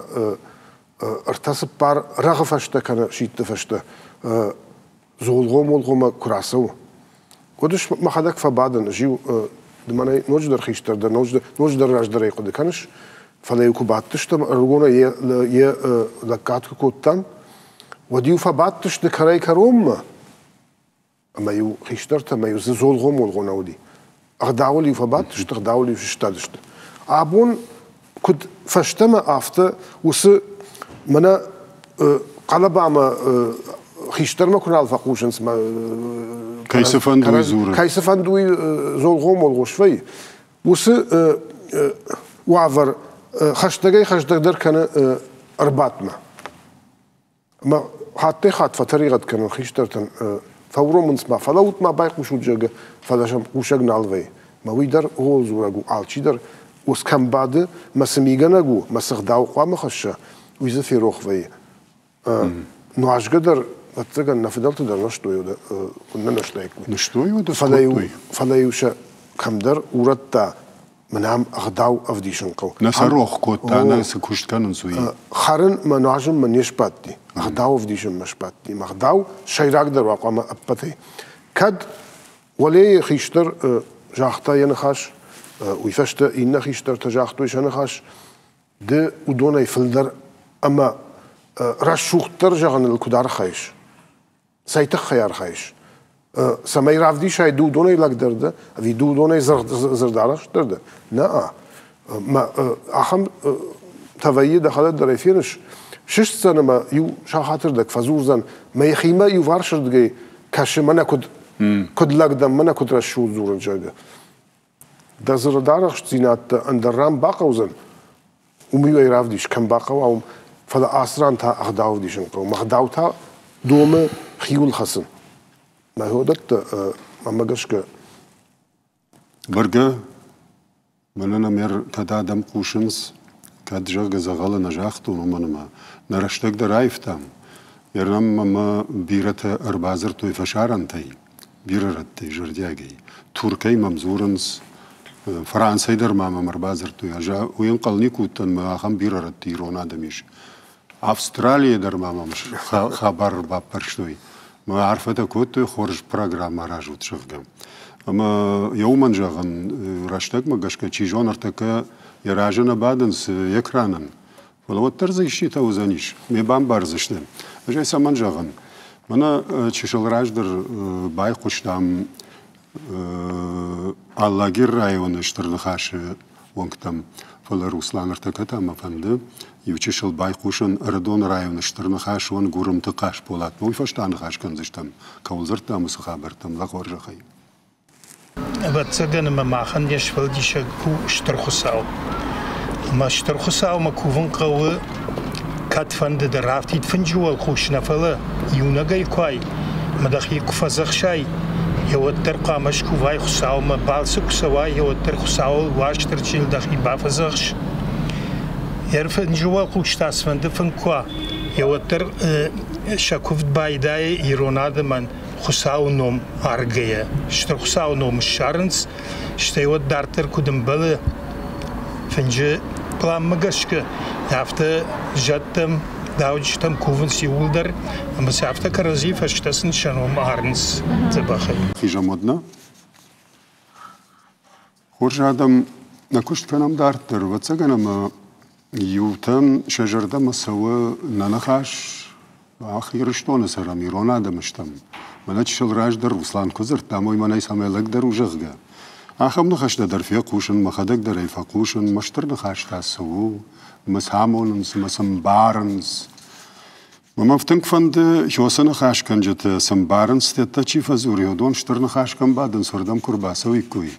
ӕртӕ-цыппар рӕгъы фӕстӕ кӕнӕ сидты фӕстӕ дзолгъо-молгъомӕ куы рацӕуы, уӕд ӕз мӕхӕдӕг фӕбадын, ӕз-иу ды мӕнӕй ноджыдӕр хистӕр дӕ, ноджыдӕр раздӕрӕй хъуыды кӕныс, фӕлӕ-иу куы бадтыстӕм, ӕрыгонӕй йӕ лӕггад куы кодтам, уӕд-иу фӕбадтысты кӕрӕй-кӕронмӕ, ӕмӕ-иу хистӕртӕ ӕмӕ-иу дзы дзолгъо-молгъо нӕ уыди. Ӕгъдауыл-иу фӕбадтысты, ӕгъдауыл-иу сыстадысты. Абон куыд фӕстӕмӕ, афтӕ уыцы мӕнӕ хъӕлӕбамӕ хистӕрмӕ куы нал фӕхъусынц, кӕй цы фӕнды уый дзуры. Кӕй цы фӕнды уый дзолгъо-молгъо свӕййы. Уыцы уавӕр хӕстӕгӕй-хӕстӕгдӕр кӕны ӕрбадтмӕ. Ӕмӕ хаттӕй-хатт фӕтӕригъӕд кӕнын хистӕртӕн, фӕуромынц ма, фӕлӕуут ма, байхъусут, зӕгъгӕ, фӕлӕ сӕм хъусӕг нал вӕййы. Мӕ уый дӕр ууыл дзурӕг у, алчидӕр ус кӕм бады, мӕ цы мигӕнӕг у, мӕ цы гъдау хъуамӕ хӕсса, уый дзы ферох вӕййы. Нуазгӕ дӕр, ӕвӕццӕгӕн, нӕ фыдӕлтӕ дӕр нызтой, куыннӕ нызтаиккой. Нызтой, уӕдӕ скодтой. Фӕлӕ-иу сӕ кӕмдӕр урӕдта мӕн ам ӕгъдау ӕвдисын хъӕуы. Нӕ сӕ рох кодта, нӕ цы куыст кӕнынц, уый. Хӕрын мӕ нуазынмӕ не сбадти, ӕгъдау ӕвдисынмӕ сбадти. Ӕгъдау сӕйрагдӕр уа хъуамӕ ӕппӕтӕй. Кӕд уӕлейы хистӕр загъта йӕ ныхас, уый фӕстӕ иннӕ хистӕртӕ загътой сӕ ныхас, ды уыдонӕй фылдӕр ӕмӕ рӕсугъддӕр зӕгъыныл куыд архайыс, Цӕй тыххӕй архайыс? Цӕмӕй равдисай, ды уыдонӕй лӕгдӕр дӕ, ӕви ды уыдонӕй дзырдарӕхстдӕр дӕ? Нӕ. Ахӕм та вӕййы, дӕхӕдӕг дӕр ӕй феныс, сыстдзӕн ӕмӕ иу сахатырдӕг фӕдзурдзӕн, мӕ йӕхимӕ иуварсырдыгӕй кӕсы, мӕнӕ куыд, куыд лӕг дӕн, мӕнӕ куыд рӕсугъд дзурын, зӕгъгӕ. Дӕ дзырдарӕхстдзинӕдтӕ ӕндӕр ран бахъӕудзӕн, уым-иу ӕй равдис, кӕм бахъӕуа, уым. Фӕлӕ ацы ран та ӕгъдау ӕвдисын хъӕуы. Ӕгъдау та домы хиуыл хӕцын. Мӕ уыдӕттӕ мӕнмӕ гӕсгӕ. Бӕргӕ, мӕнӕн ӕмӕ кӕд адӕм хъусынц, кӕд, зӕгъгӕ, дзӕгъӕлы нӕ загътон, уымӕн ӕмӕ нӕ рӕстӕг дӕр аивтам. Ернӕм мӕмӕ бирӕтӕ ӕрбадзырдтой фӕсарӕнтӕй. Бирӕ рӕттӕй зӕрдиагӕй. Туркӕй мӕм дзурынц, Францӕй дӕр ма мӕм ӕрбадзырдтой. Ӕз уый ӕнхъӕл никуы уыдтӕн, мӕ ахӕм бирӕ рӕтты ирон адӕм ис. Австралийӕ дӕр ма мӕм хабар ӕрбаппӕрстой. Мӕ арфӕтӕ кодтой, хорз программӕ аразут, зӕгъгӕ. Ӕмӕ йӕ уымӕн зӕгъын, рӕстӕгмӕ гӕсгӕ, чи зоны, ӕртӕккӕ йӕ разы нӕ бадынц экранӕн, Фӕлӕ уӕддӕр дзы исчитӕ уыдзӕнис, ме бамбардзысты. Ӕз ӕй цӕмӕн зӕгъын? Мӕнӕ чысыл раздӕр байхъуыстам Алагир районы Стыр Ныхасы уӕнгтӕм, фӕлӕ Руслан ӕртӕккӕ та мӕ фӕнды иу чысыл байхъусын Ӕрыдоны районы Стыр Ныхасы уӕнг Гуырымты Хъасболатмӕ. Уый фӕстӕ аныхас кӕндзыстӕм, кӕуыл дзырдтам, уыцы хабӕрттӕм лӕгхорзӕхӕй. Ӕвӕццӕгӕн ӕмӕ махӕн не сфӕлдисӕг у Стыр Хуыцау. Ӕмӕ Стыр Хуыцаумӕ кувын хъӕуы кӕдфӕнды дӕр афтид фынджы уӕлхъус нӕ, фӕлӕ иунӕгӕй куы уай ӕмӕ дӕхи куы фӕдзӕхсай, уӕддӕр хъуамӕ скувай Хуыцаумӕ, балцы куы цӕуай, уӕддӕр Хуыцауыл Уастырджийыл дӕхи бафӕдзӕхс. Ӕрфынджы уӕлхъус та цыфӕнды фынг куы уа, уӕддӕр сӕ куывд байдайы ирон адӕмӕн Хуыцауы ном аргӕйӕ, Стыр Хуыцауы ном ссарынц, стӕй уӕд дарддӕр куыд ӕмбӕлы фынджы пъланмӕ гӕсгӕ, афтӕ зӕдтӕм, дауджытӕм кувынц иууылдӕр ӕмӕ сӕ афтӕ кӕрӕдзийы фӕстӕ сын сӕ ном арынц дзӕбӕхӕй. Хизӕм уӕд нӕ? Хорз адӕм, нӕ куыст кӕнӕм дарддӕр, ӕвӕццӕгӕн ӕмӕ иутӕн сӕ зӕрдӕмӕ цӕуы нӕ ныхас, мах Ирыстоны цӕрӕм, ирон адӕм стӕм. Мӕнӕ чысыл раздӕр Руслан куы дзырдта, уый мӕнӕй цӕмӕй лӕгдӕр у, зӕгъгӕ. Ахӕм ныхӕстӕ дӕр фехъусын, мӕхӕдӕг дӕр ӕй фӕхъусын, мӕ стыр ныхас та цы у, мӕ цы амонынц, мӕ цы мбарынц. Мӕм тынг фӕнды, Хёсы ныхасгӕнджыты цы мбарынц, тӕттӕ чи фӕдзуры, уыдон стыр ныхас кӕм бадынц, уырдӕм куы рбацӕуиккой.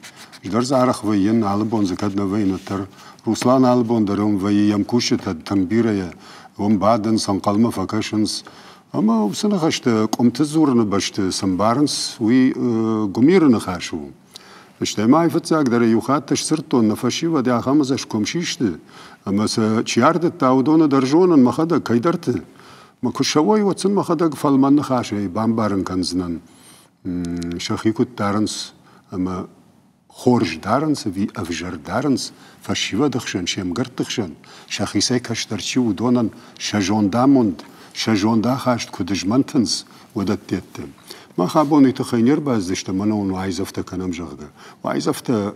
Ӕз дӕр дзы арӕх вӕййын, алы бон дзы кӕд нӕ вӕййын, уӕддӕр. Руслан алы бон дӕр уым вӕййы, йӕм кусджытӕ тынг бирӕ уым бадынц, ӕнхъӕлмӕ фӕкӕсынц. Ӕмӕ уыцы ныхӕстӕ къуымты дзурыны бӕсты цы мбарынц, уый гуымиры ныхас у. Стӕй ма айфыццаг дӕр иу хатт сдзырдтон, нӕ фӕсивӕд ахӕм ӕдзӕсгом систы, ӕмӕ сӕ чи ардыдта, уыдоны дӕр зонын мӕхӕдӕг кӕйдӕрты. Мӕ куы ссӕуой, уӕд сын мӕхӕдӕг фӕлмӕн ныхасӕй бамбарын кӕндзынӕн, сӕхи куыд дарынц ӕмӕ хорз дарынц ӕви ӕвзӕр дарынц фӕсивӕды хсӕн, се мгӕртты хсӕн, сӕхицӕй кӕстӕр чи, уыдонӕн сӕ зондамонд, сӕ зондахаст куыд змӕнтынц, уыдӕттӕ. Мах абон уый тыххӕй не рбацыдыстӕм, мӕнӕ уын уайдзӕфтӕ кӕнӕм, зӕгъгӕ. Уайдзӕфтӕ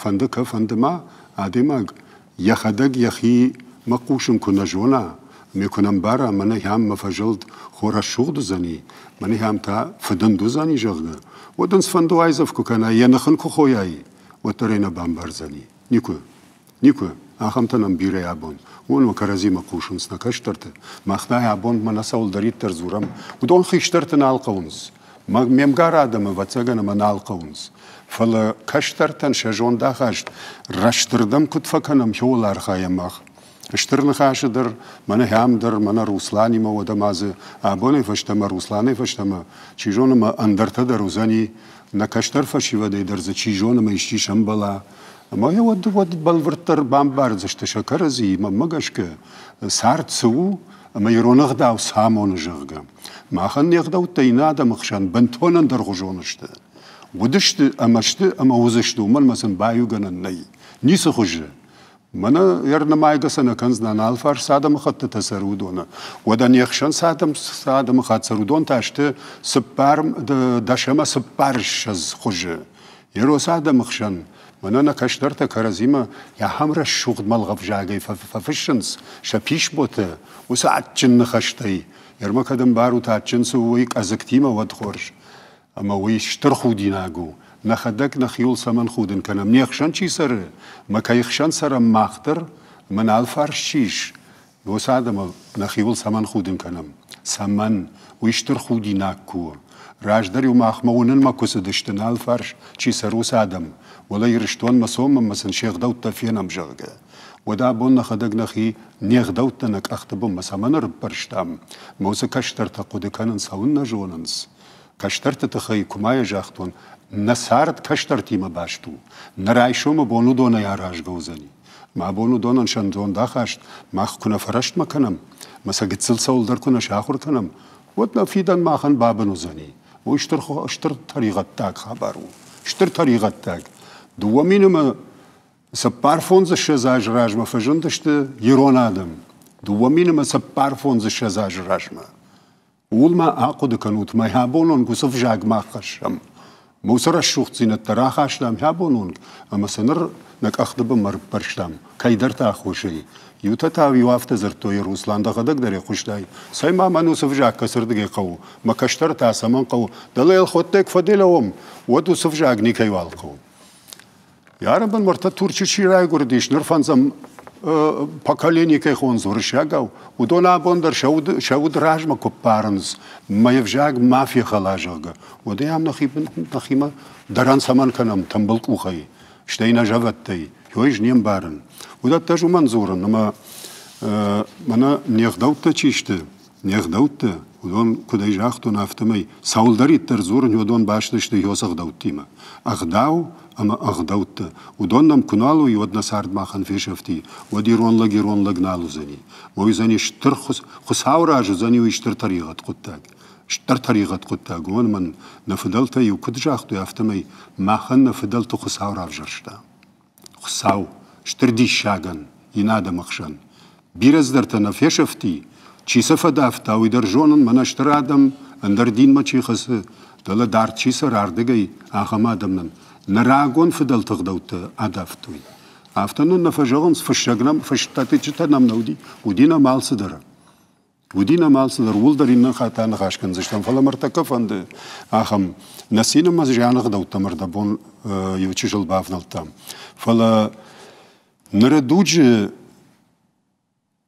фӕнды кӕ, фӕнды ма, адӕймаг йӕхӕдӕг йӕхимӕ хъусын куы нӕ зона, ме куы нӕ мбара, мӕнӕ ахӕм мӕ фӕзылд хо рӕсугъд уыдзӕни, мӕнӕ ахӕм та фыдынд уыдзӕни, зӕгъгӕ, уӕд ын цыфӕнды уайдзӕф куы кӕна, йӕ ных ын куы хойай, уӕддӕр ӕй нӕ бамбардзӕни. Никуы. Никуы. Ахӕмтӕ нӕм бирӕ абон. Уымӕн ӕмӕ кӕрӕдзимӕ хъусынц нӕ кӕстӕрты. Мах та абон мӕнӕ цӕуылдӕриддӕр дзурӕм, уыдон хистӕрты нал хъӕуынц. Ме мгар адӕм, ӕвӕццӕгӕн, ӕмӕ нал хъӕуынц. Фӕлӕ кӕстӕртӕн сӕ зондахаст рӕстырдӕм куыд фӕкӕнӕм, ууыл архайӕм мах. Стыр ныхасы дӕр, мӕнӕ ахӕм дӕр, мӕнӕ Русланимӕ, уӕдӕ ма дзы абонӕй фӕстӕмӕ, Русланӕй фӕстӕмӕ, чи зоны, ма ӕндӕртӕ дӕр уыдзӕни, нӕ кӕстӕр фӕсивӕдӕй дӕр дзы чи зоны, ма исчи сӕмбӕла. Ӕмӕ уӕд, уӕд бӕлвырддӕр бамбардзысты сӕ кӕрӕдзийы, мӕнмӕ гӕсгӕ, цард цы у ӕмӕ ирон ӕгъдау цы амоны, зӕгъгӕ. Махӕн не гъдӕуттӕ иннӕ адӕмы хсӕн бынтон ӕндӕргъуызон сты. Уыдысты ӕмӕ сты ӕмӕ уыдзысты, уымӕн ӕмӕ сын баиугӕнӕн нӕй. Ницы хуызы. Мӕнӕ ӕрнымайгӕ сӕ нӕ кӕндзынӕн, алфарс цы адӕмыхӕттытӕ цӕры, уыдоны. Уӕдӕ не хсӕн цы адӕм, цы адӕмыхатт цӕры, уыдон та сты цыппар, дӕс ӕмӕ цыппарыссӕдз хуызы. Еросы адӕмы хсӕн мӕнӕ нӕ кӕстӕртӕ кӕрӕдзимӕ ахӕм рӕсугъд мӕлгъӕвзагӕй фӕфыссынц сӕ писмоты уыцы адджын ныхӕстӕй. Ермӕ кӕд ӕмбарут, адджын цы у, уый къӕдзыгтимӕ, уӕд хорз. Ӕмӕ уый стыр худинаг у. Нӕхӕдӕг нӕхиуыл цӕмӕн худын кӕнӕм? Не хсӕн чи цӕры, мӕ кӕй хсӕн цӕрӕм мах дӕр, ӕмӕ нӕ алфарс чи ис, уыцы адӕмыл нӕхиуыл цӕмӕн худын кӕнӕм? Цӕмӕн? Уый стыр худинаг куы у. Раздӕр-иу махмӕ уынынмӕ куы цыдысты нӕ алфарс чи цӕры, уыцы адӕм, уӕлӕ Ирыстонмӕ цом ӕмӕ сын се гъдӕуттӕ фенӕм, зӕгъгӕ. Уӕдӕ абон нӕхӕдӕг нӕхи не гъдӕуттӕ нӕ къӕхты бынмӕ цӕмӕн ӕрыппӕрстам? Мӕ уыцы кӕстӕртӕ хъуыды кӕнын цӕуыннӕ зонынц? Кӕстӕрты тыххӕй куы ма йӕ загътон, нӕ цард кӕстӕртимӕ баст у, нӕ райсомы бон уыдонӕй аразгӕ уыдзӕни. Мӕ бон уыдонӕн сӕ зондахаст мах куы нӕ фӕрӕстмӕ кӕнӕм, мӕ сӕ гыццыл цӕуылдӕр куы нӕ сахуыр кӕнӕм, уӕд нӕ фидӕн махӕн бабын уыдзӕни. Уый стыр, стыр тӕригъӕддаг хабар у. Стыр тӕригъӕддаг. 2000 ӕмӕ 24 азы размӕ фӕзындысты ирон адӕм. 2000 ӕмӕ 24 азы размӕ. Ууыл ма ахъуыды кӕнут, мӕ абон онг уыцы взаг мах хӕссӕм. Уыцы рӕсугъддзинӕдтӕ рахастам абон онг ӕмӕ сӕ ныр нӕ къӕхты бынмӕ ӕрыппӕрстам кӕйдӕрты аххосӕй. Иутӕ та иу афтӕ дзырдтой, Руслан, дӕхӕдӕг дӕр йӕ хъуыстай, цӕй ма мӕн уыцы взаг кӕцырдыгӕй хъӕуы, мӕ кӕстӕр та цӕмӕн хъӕуы, дӕлӕ Елхоттӕй куы фӕделӕуӕм, уӕд уыцы взаг никӕйуал хъӕуы. Ярабын уӕртӕ Турчы чи райгуырдис, ныр фӕндзӕм поколени кӕй хонынц уырыссагау, уыдон абон дӕр сӕ уд размӕ куы ппарынц, мӕ взаг ма фехӕла, зӕгъгӕ, уӕд ӕй ам нӕхимӕ дӕрӕн цӕмӕн кӕнӕм тымбыл къухӕй, стӕй нӕ зӕвӕттӕй, ой, ӕз не мбарын. Уыдӕттӕ ӕз уымӕн дзурын, ӕмӕ мӕнӕ не гъдӕуттӕ чи сты, Не гъдӕуттӕ, уыдон, куыд ӕй загътон, афтӕмӕй цӕуылдӕриддӕр дзурын, уыдон баст сты Иосы ӕгъдӕуттимӕ. Ӕгъдау ӕмӕ ӕгъдӕуттӕ. Уыдон нӕм куы нал уой, уӕд нӕ цард махӕн фесӕфти, уӕд ирон лӕг ирон лӕг нал уыдзӕни. Уый уыдзӕни стыр Хуыцауы раз уыдзӕни уый стыр тӕригъӕд хъуыддаг. Стыр тӕригъӕд хъуыддаг, уымӕн ӕмӕ нӕ фыдӕлтӕ-иу куыд загътой, афтӕмӕй махӕн нӕ фыдӕлты Хуыцау равзӕрста. Хуыцау, стыр диссагӕн ин адӕмы хсӕн. Бирӕ цыдӕртӕ нӕ фесӕфти, чи сӕ фӕдавта, уый дӕр зонын, мӕнӕ стыр адӕм, ӕндӕр динмӕ чи хӕцы, дӕлӕ дард чи цӕры, ардыгӕй, ахӕм адӕм нын нӕ рагон фыдӕлты ӕгъдӕуттӕ адавтой. Афтӕ нын нӕ фӕзӕгъынц, фыссӕг нӕм, фыстӕджытӕ нӕм нӕ уыди, уыди нӕм алцыдӕр. Уыди нӕм алцыдӕр, ууыл дӕр иннӕ хатт аныхас кӕндзыстӕм, фӕлӕ мӕ ӕртӕккӕ фӕнды ахӕм нӕ цин ӕмӕ зианы ӕгъдӕуттӕм ӕрдӕбон иу чысыл бавнӕлдтам. Фӕлӕ ныры дуджы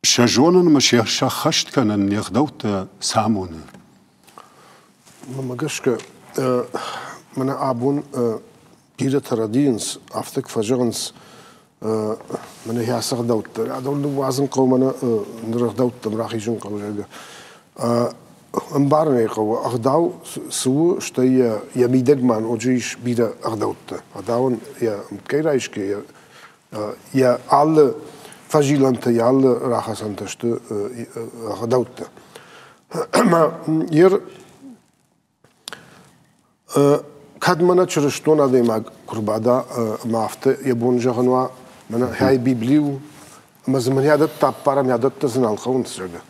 Сӕ зонынмӕ се сӕххӕст кӕнын не гъдӕуттӕ цы амоны? Мӕнмӕ гӕсгӕ, мӕнӕ абон бирӕтӕ рӕдийынц, афтӕ куы фӕзӕгъынц, мӕнӕ ацы ӕгъдӕуттӕ, адон ныууадзын хъӕуы, мӕнӕ ныр ӕгъдӕуттӕм рахизын хъӕуы, зӕгъгӕ. Ӕмбарын ӕй хъӕуы, ӕгъдау цы у, стӕй йӕ мидӕг ма ноджы ис бирӕ ӕгъдӕуттӕ. Ӕгъдауӕн йӕ ӕмткӕй райсгӕ, йӕ йӕ алы фӕзилӕнтӕ, йӕ алы рахӕцӕнтӕ сты ӕгъдӕуттӕ. Ӕмӕ ер кӕд мӕнӕ чырыстон адӕймаг куы рбада ӕмӕ афтӕ йӕ бон зӕгъын уа, мӕнӕ хай Библи у, ӕмӕ дзы мын ядӕттӕ аппарӕм, ядӕттӕ дзы нал хъӕуынц, зӕгъгӕ,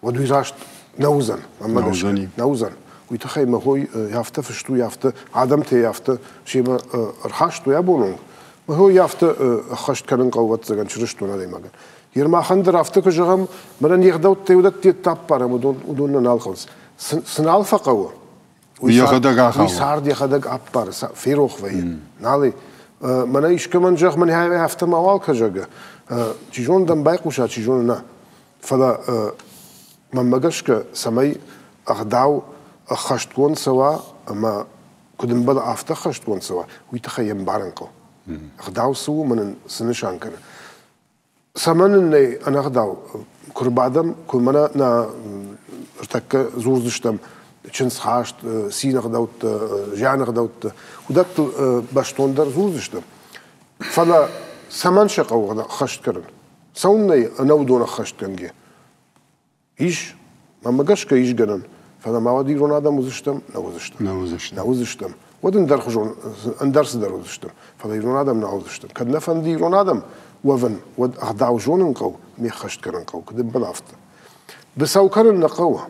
уӕд уый раст нӕ уыдзӕн. Мӕнмӕ гӕсгӕ нӕ уыдзӕн. Уый тыххӕй мӕ хой афтӕ фыст у, афтӕ адӕмтӕ афтӕ семӕ ӕрхастой абон онг. Мӕ хой афтӕ ӕххӕст кӕнын хъӕуы, ӕвӕццӕгӕн, чырыстон адӕймагӕн. Ермахан дӕр афтӕ куы зӕгъӕм, мӕнӕ не гъдӕуттӕй уыдӕтты аппарӕм, уыдон, уыдон нӕ нал хъӕуынц. Цы нал фӕхъӕуы, уый йӕхӕдӕг ахауы. Уый цард йӕхӕдӕг аппары, ферох вӕййы. Нал и. Мӕнӕ искӕмӕн зӕгъ, мӕнӕ афтӕ мауал кӕ, зӕгъгӕ. Чи зоны дӕм байхъуса, чи зоны нӕ. Фӕлӕ мӕнмӕ гӕсгӕ, цӕмӕй ӕгъдау ӕххӕстгонд цӕуа ӕмӕ куыд ӕмбӕлы, афтӕ ӕххӕстгонд цӕуа, уый тыххӕй йӕ ӕмбарын хъӕуы. Ӕгъдау цы у, мӕнӕн цы нысан кӕны. Цӕмӕн нын нӕй ӕнӕгъдау? Куы рбадӕм, куы мӕнӕ нӕ ӕртӕккӕ дзурдзыстӕм чындзхаст, цины ӕгъдӕуттӕ, зианы ӕгъдӕуттӕ, уыдӕттыл бӕстондӕр дзурдзыстӕм. Фӕлӕ цӕмӕн сӕ хъӕуы ӕххӕст кӕнын? Цӕуыннӕ ӕнӕ уыдон ӕххӕстгӕнгӕ? Ис, мӕнмӕ гӕсгӕ ис гӕнӕн, фӕлӕ ма уӕд ирон адӕм уыдзыстӕм, нӕ уыдзыстӕм. Нӕ уыдзыстӕм. Нӕ уыдзыстӕм. Уӕд ӕндӕрхуызон, ӕндӕр цыдӕр уыдзыстӕм. Фӕлӕ ирон адӕм нӕ уыдзыстӕм. Кӕд нӕ фӕнды ирон адӕм уӕвын, уӕд ӕгъдау зонын хъӕуы, ме ххӕст кӕнын хъӕуы, куыд ӕмбӕлы, афтӕ. Быцӕу кӕнын нӕ хъӕуы.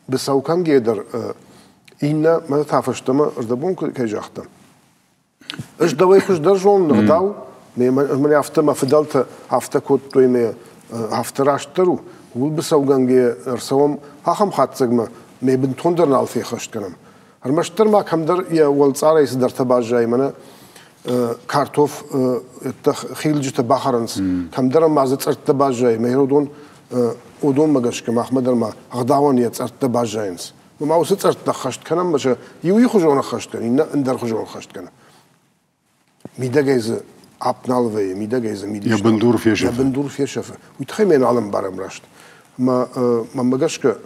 Быцӕу кӕнгӕйӕ дӕр иннӕ, мӕнӕ та фӕстӕмӕ ӕрдӕбон кӕй загътам, Ӕз дӕуӕй хуыздӕр зонын ӕгъдау, мӕн афтӕ мӕ фыдӕлтӕ афтӕ кодтой мӕ афтӕ растдӕр у, ууыл быцӕугӕнгӕ ӕрцӕуӕм ахӕм хатдзӕгмӕ, мӕ бынтондӕр нал феххӕст кӕнӕм. Ӕрмӕстдӕр ма кӕмдӕр йӕ уӕлцъарӕй цыдӕртӕ баззайы, мӕнӕ картоф хилджытӕ бахӕрынц, кӕмдӕр ма дзы цъӕрттӕ баззайы, мӕ уыдон уыдонмӕ гӕсгӕ махмӕ дӕр ма ӕгъдауӕн йӕ цъӕрттӕ баззайынц. Ма уыцы цъӕрттӕ ӕххӕст кӕнӕм, ӕмӕ сӕ иу ихуызон ӕххӕст кӕны, иннӕ ӕндӕрхуызон ӕххӕст кӕны. Мидӕгӕй дзы апп нал вӕййы, мидӕгӕй дзы мидис. Йӕ бындур фесӕфы. Йӕ бындур фесӕфы. Уый тыххӕй мӕ нал ӕмбарӕм раст. Ӕмӕ мӕнмӕ гӕсгӕ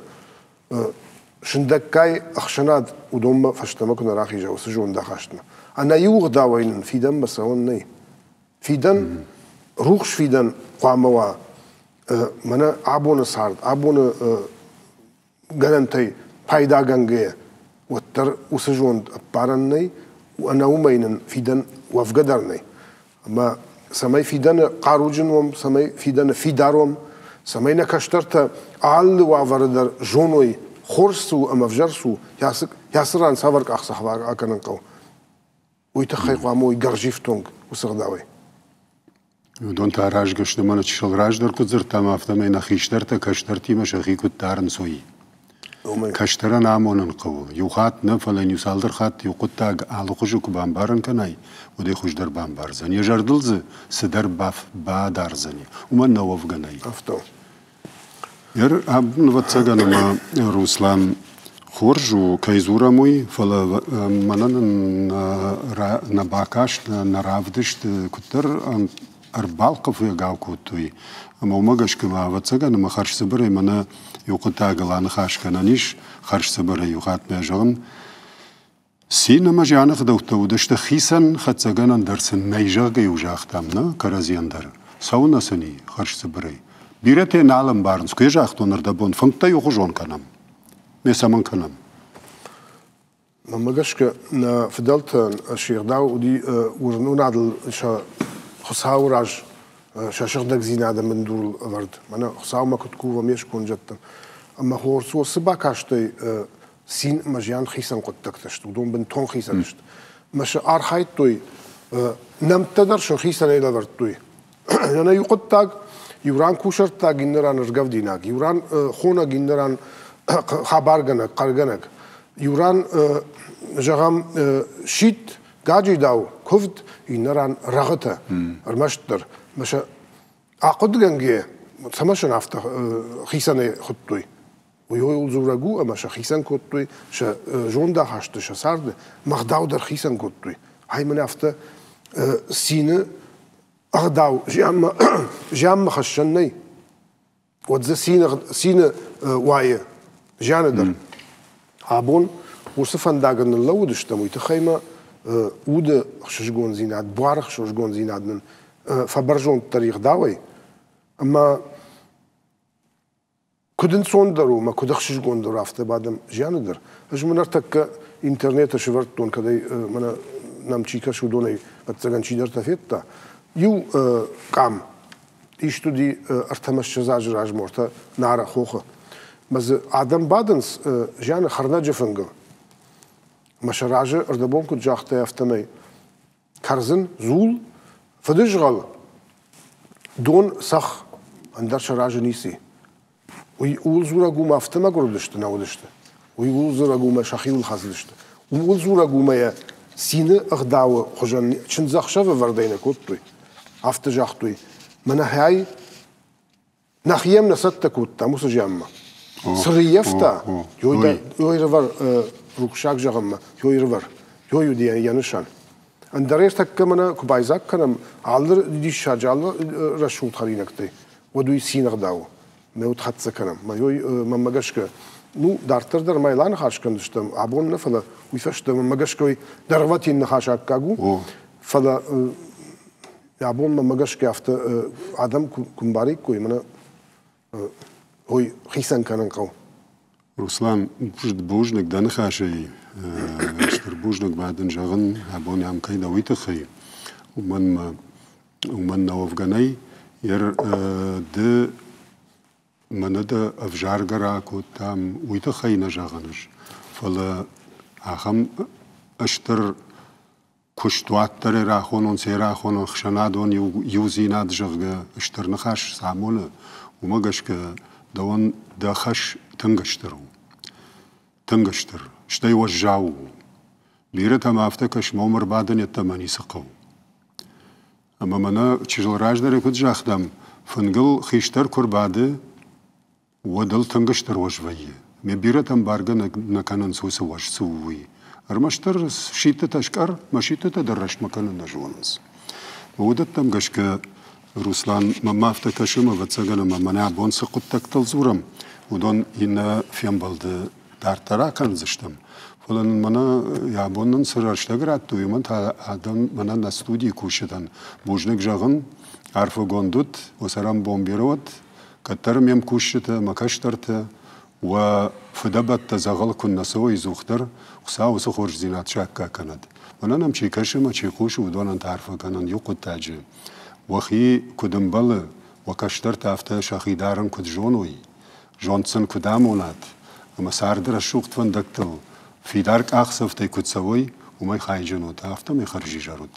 сындӕггай ӕхсӕнад уыдонмӕ фӕстӕмӕ куы нӕ рахиза уыцы зондахастмӕ. Ӕнӕ иу ӕгъдауӕй нын фидӕнмӕ цӕуӕн нӕй. Фидӕн, рухс фидӕн хъуамӕ уа мӕнӕ абоны цард, абоны гӕнӕнтӕй пайдагӕнгӕйӕ, уӕддӕр уыцы зонд ӕппарӕн нӕй, ӕнӕ уымӕй нын фидӕн уӕвгӕ дӕр нӕй. Ӕмӕ цӕмӕй фидӕны хъаруджын уӕм, цӕмӕй фидӕны фидар уӕм, цӕмӕй нӕ кӕстӕртӕ алы уавӕры дӕр зоной, хорз цы у ӕмӕ ӕвзӕр цы у, кӕцы ран цавӕр къахдзӕф акӕнын хъӕуы, уый тыххӕй хъуамӕ уой гӕрзифтонг уыцы ӕгъдауӕй. Уыдон та аразгӕ сты, мӕнӕ чысыл раздӕр куыд дзырдтам, афтӕмӕй нӕ хистӕртӕ кӕстӕртимӕ сӕхи куыд дарынц, уый. Кӕстӕрӕн амонын хъӕуы. Иу хатт нӕ, фӕлӕ иу цалдӕр хатт иу хъуыддаг алыхуызы куы бамбарын кӕнай, уӕд ӕй хуыздӕр бамбардзӕн. Йӕ зӕрдыл дзы цыдӕр бадардзӕни. Уымӕн нӕ уӕвгӕ нӕй. Афтӕ. Ӕвӕццӕгӕн ӕмӕ Руслан хорз у, кӕй дзурӕм уый, фӕлӕ мӕнӕн нӕ бакаст, нӕ равдыст куыддӕр ӕрбалхъывӕгау кодтой. Ӕмӕ уымӕ гӕсгӕ ма, ӕвӕццӕгӕн, ӕмӕ хӕрзцыбырӕй мӕнӕ иу хъуыддагыл аныхас кӕнӕн ис, хӕрзцыбырӕй иу хатт мӕ зӕгъын. Цин ӕмӕ зианы ӕгъдӕуттӕ уыдысты хицӕн хӕццӕгӕнӕн дӕр сын нӕй, зӕгъгӕ-иу загътам нӕ кӕрӕдзийӕн дӕр. Цӕуыннӕ сын и хӕрзцыбырӕй? Бирӕтӕ нал ӕмбарынц, куы йӕ загътон ӕрдӕбон, фынгтӕ иухуызон кӕнӕм. Ме цӕмӕн кӕнӕм? Мӕнмӕ гӕсгӕ, нӕ фыдӕлтӕн се гъдау уыди уырнынадыл сӕ Хуыцауы раз сӕ сыгъдӕгдзинады бындурыл ӕвӕрд. Мӕнӕ Хуыцаумӕ куыд кувӕм, йе сконд зӕдтӕм. Ӕмӕ хорз уыцы бакастӕй цин ӕмӕ зиан хицӕн хъуыддӕгтӕ сты, уыдон бынтон хицӕн сты. Ӕмӕ сӕ архайдтой, нӕмттӕ дӕр сын хицӕнӕй лӕвӕрдтой. Ӕнӕ иу хъуыддаг, иу ран кусӕрттаг, иннӕ ран ӕргӕвдинаг, иу ран хонӕг, иннӕ ран хабаргӕнӕг, хъӕргӕнӕг. Иу ран, зӕгъӕм, сидт, гаджидау, куывд, иннӕ ран рӕгъытӕ, ӕрмӕстдӕр. Ӕмӕ сӕ ахъуыдыгӕнгӕ Цӕмӕ сын афтӕ хицӕнӕй хуыдтой? Уый ууыл дзурӕг у, ӕмӕ сӕ хицӕн кодтой сӕ зондахасты, сӕ царды, мӕгъдау дӕр хицӕн кодтой. Ай мын афтӕ цины ӕгъдау зианмӕ, зианмӕ хӕссӕн нӕй. Уӕд дзы цины, цины уайы зианы дӕр. Абон уыцы фӕндагыл ныллӕууыдыстӕм, уый тыххӕй мӕ уды ӕхсызгондзинад, буары ӕхсызгондзинад нын фӕбӕрзонддӕр ӕгъдауӕй. Ӕмӕ куыд ӕнцондӕр у мӕ куыд ӕхсызгондӕр у, афтӕ бадӕм зианы дӕр. Ӕз мын ӕртӕккӕ интернеты сӕвӕрдтон, кӕд ӕй мӕнӕ нӕм чи кӕсы, уыдонӕй ӕцӕгӕн чидӕртӕ федта. Иу къам ист уыди ӕртӕмӕссӕдз азы размӕ ӕртӕ Нары хохы. Мӕ дзы адӕм бадынц зианы хӕрнӕджы фынгыл. Мӕ сӕ разы ӕрдӕбон куыд загътай, афтӕмӕй кӕрдзын, дзул, фыдызгъӕл, дон, цӕхх, ӕндӕр сӕ разы ницы и. Уый ууыл дзурӕг у, мӕ афтӕ мӕгуыр уыдысты, нӕ уыдысты. Уый ууыл дзурӕг у, мӕ сӕхиуыл хӕцыдысты. Ууыл дзурӕг у, мӕ йӕ цины ӕгъдауы хуызӕн чындзӕхсӕвы вӕрдӕй нӕ кодтой. Афтӕ загътой, мӕнӕ хай нӕхи йӕм нӕ цӕттӕ кодтам уыцы зианмӕ. Цы рыййӕфта, ёй рывӕр рухсаг зӕгъынмӕ, ёй рывӕр, ёй уыди йӕ нысан. Ӕндӕр ӕртӕккӕ мӕнӕ куы байдзаг кӕнӕм алы диссаджы, алы рӕсугъд хӕринӕгтӕй, уӕд уый цины ӕгъдау у. Мӕ уд хӕццӕ кӕнӕм. Мӕнмӕ гӕсгӕ, ну, дарддӕр дӕр ма йыл аныхас кӕндзыстӕм, абон нӕ, фӕлӕ уый фӕстӕ мӕнмӕ гӕсгӕ уый дӕргъвӕтин ныхас аккаг у. Фӕлӕ абон мӕнмӕ гӕсгӕ афтӕ адӕм куы мбариккой, мӕнӕ ой, хицӕн кӕнын хъӕуы. Руслан, бузныг дӕ ныхасӕй. Стыр бузныг ма дын зӕгъын, абон ам кӕй дӕ, уый тыххӕй. Уымӕн мӕ уымӕн нӕ уӕвгӕ нӕй. Ер ды мӕнӕ дӕ ӕвзаргӕ ракодтам, уый тыххӕй нӕ зӕгъын ӕз. Фӕлӕ ахӕм стыр куыстуат дӕр рахонон, се рахонон ӕхсӕнадон иудзинад, зӕгъгӕ, стыр ныхас цы амоны, уымӕ гӕсгӕ дӕуӕн дӕ хӕс тынг стыр у. Тынг стыр, стӕй уӕззау у. Бирӕтӕм афтӕ кӕсы, уым ӕрбадын йеддӕмӕ ницы хъӕуы. Ӕмӕ мӕнӕ чысыл раздӕр куыд загътам, фынгыл хистӕр куы рбады, уӕд ыл тынг стыр уӕз вӕййы. Ме бирӕтӕм бӕргӕ нӕ кӕнынц уыцы уӕз, цы у, уый. Ӕрмӕстдӕр сидтытӕ скъӕр, мӕ сидтытӕ дӕр рӕстмӕ кӕнын нӕ зонынц. Уыдӕттӕм гӕсгӕ Руслан, мӕнмӕ афтӕ кӕсы, ӕвӕццӕгӕн, ӕмӕ мӕнӕ абон цы хъуыддӕгтыл дзурӕм, уыдон иннӕ фембӕлды дарддӕр акӕндзыстӕм. Фӕлӕ нын мӕнӕ йӕ абон нын цы рӕстӕг радтой, уымӕн та адӕм мӕнӕ нӕ студийы кусджытӕн бузныг зӕгъын, арфӕгонд ут, уӕ цӕрӕнбон бирӕ уӕд, кӕддӕр ме мкусджытӕ, мӕ кӕстӕртӕ, уӕ фыдӕбӕттӕ дзӕгъӕл куыннӕ цӕуой ӕдзухдӕр, Хуыцау уыцы хорздзинад саккаг кӕнӕд. Мӕнӕ нӕм чи кӕсы ӕмӕ чи хъусы, уыдонӕн та арфӕ кӕнын иу хъуыддаджы. Уӕхи куыд ӕмбӕлы, уӕ кӕстӕртӕ афтӕ сӕхи дарын куыд зоной, зонд сын куыд амонат, ӕмӕ царды рӕсугъд фӕндӕгтыл фидар къахдзӕфтӕй куыд цӕуой, уымӕй хайджын ут, афтӕмӕй хӕрзизӕр ут.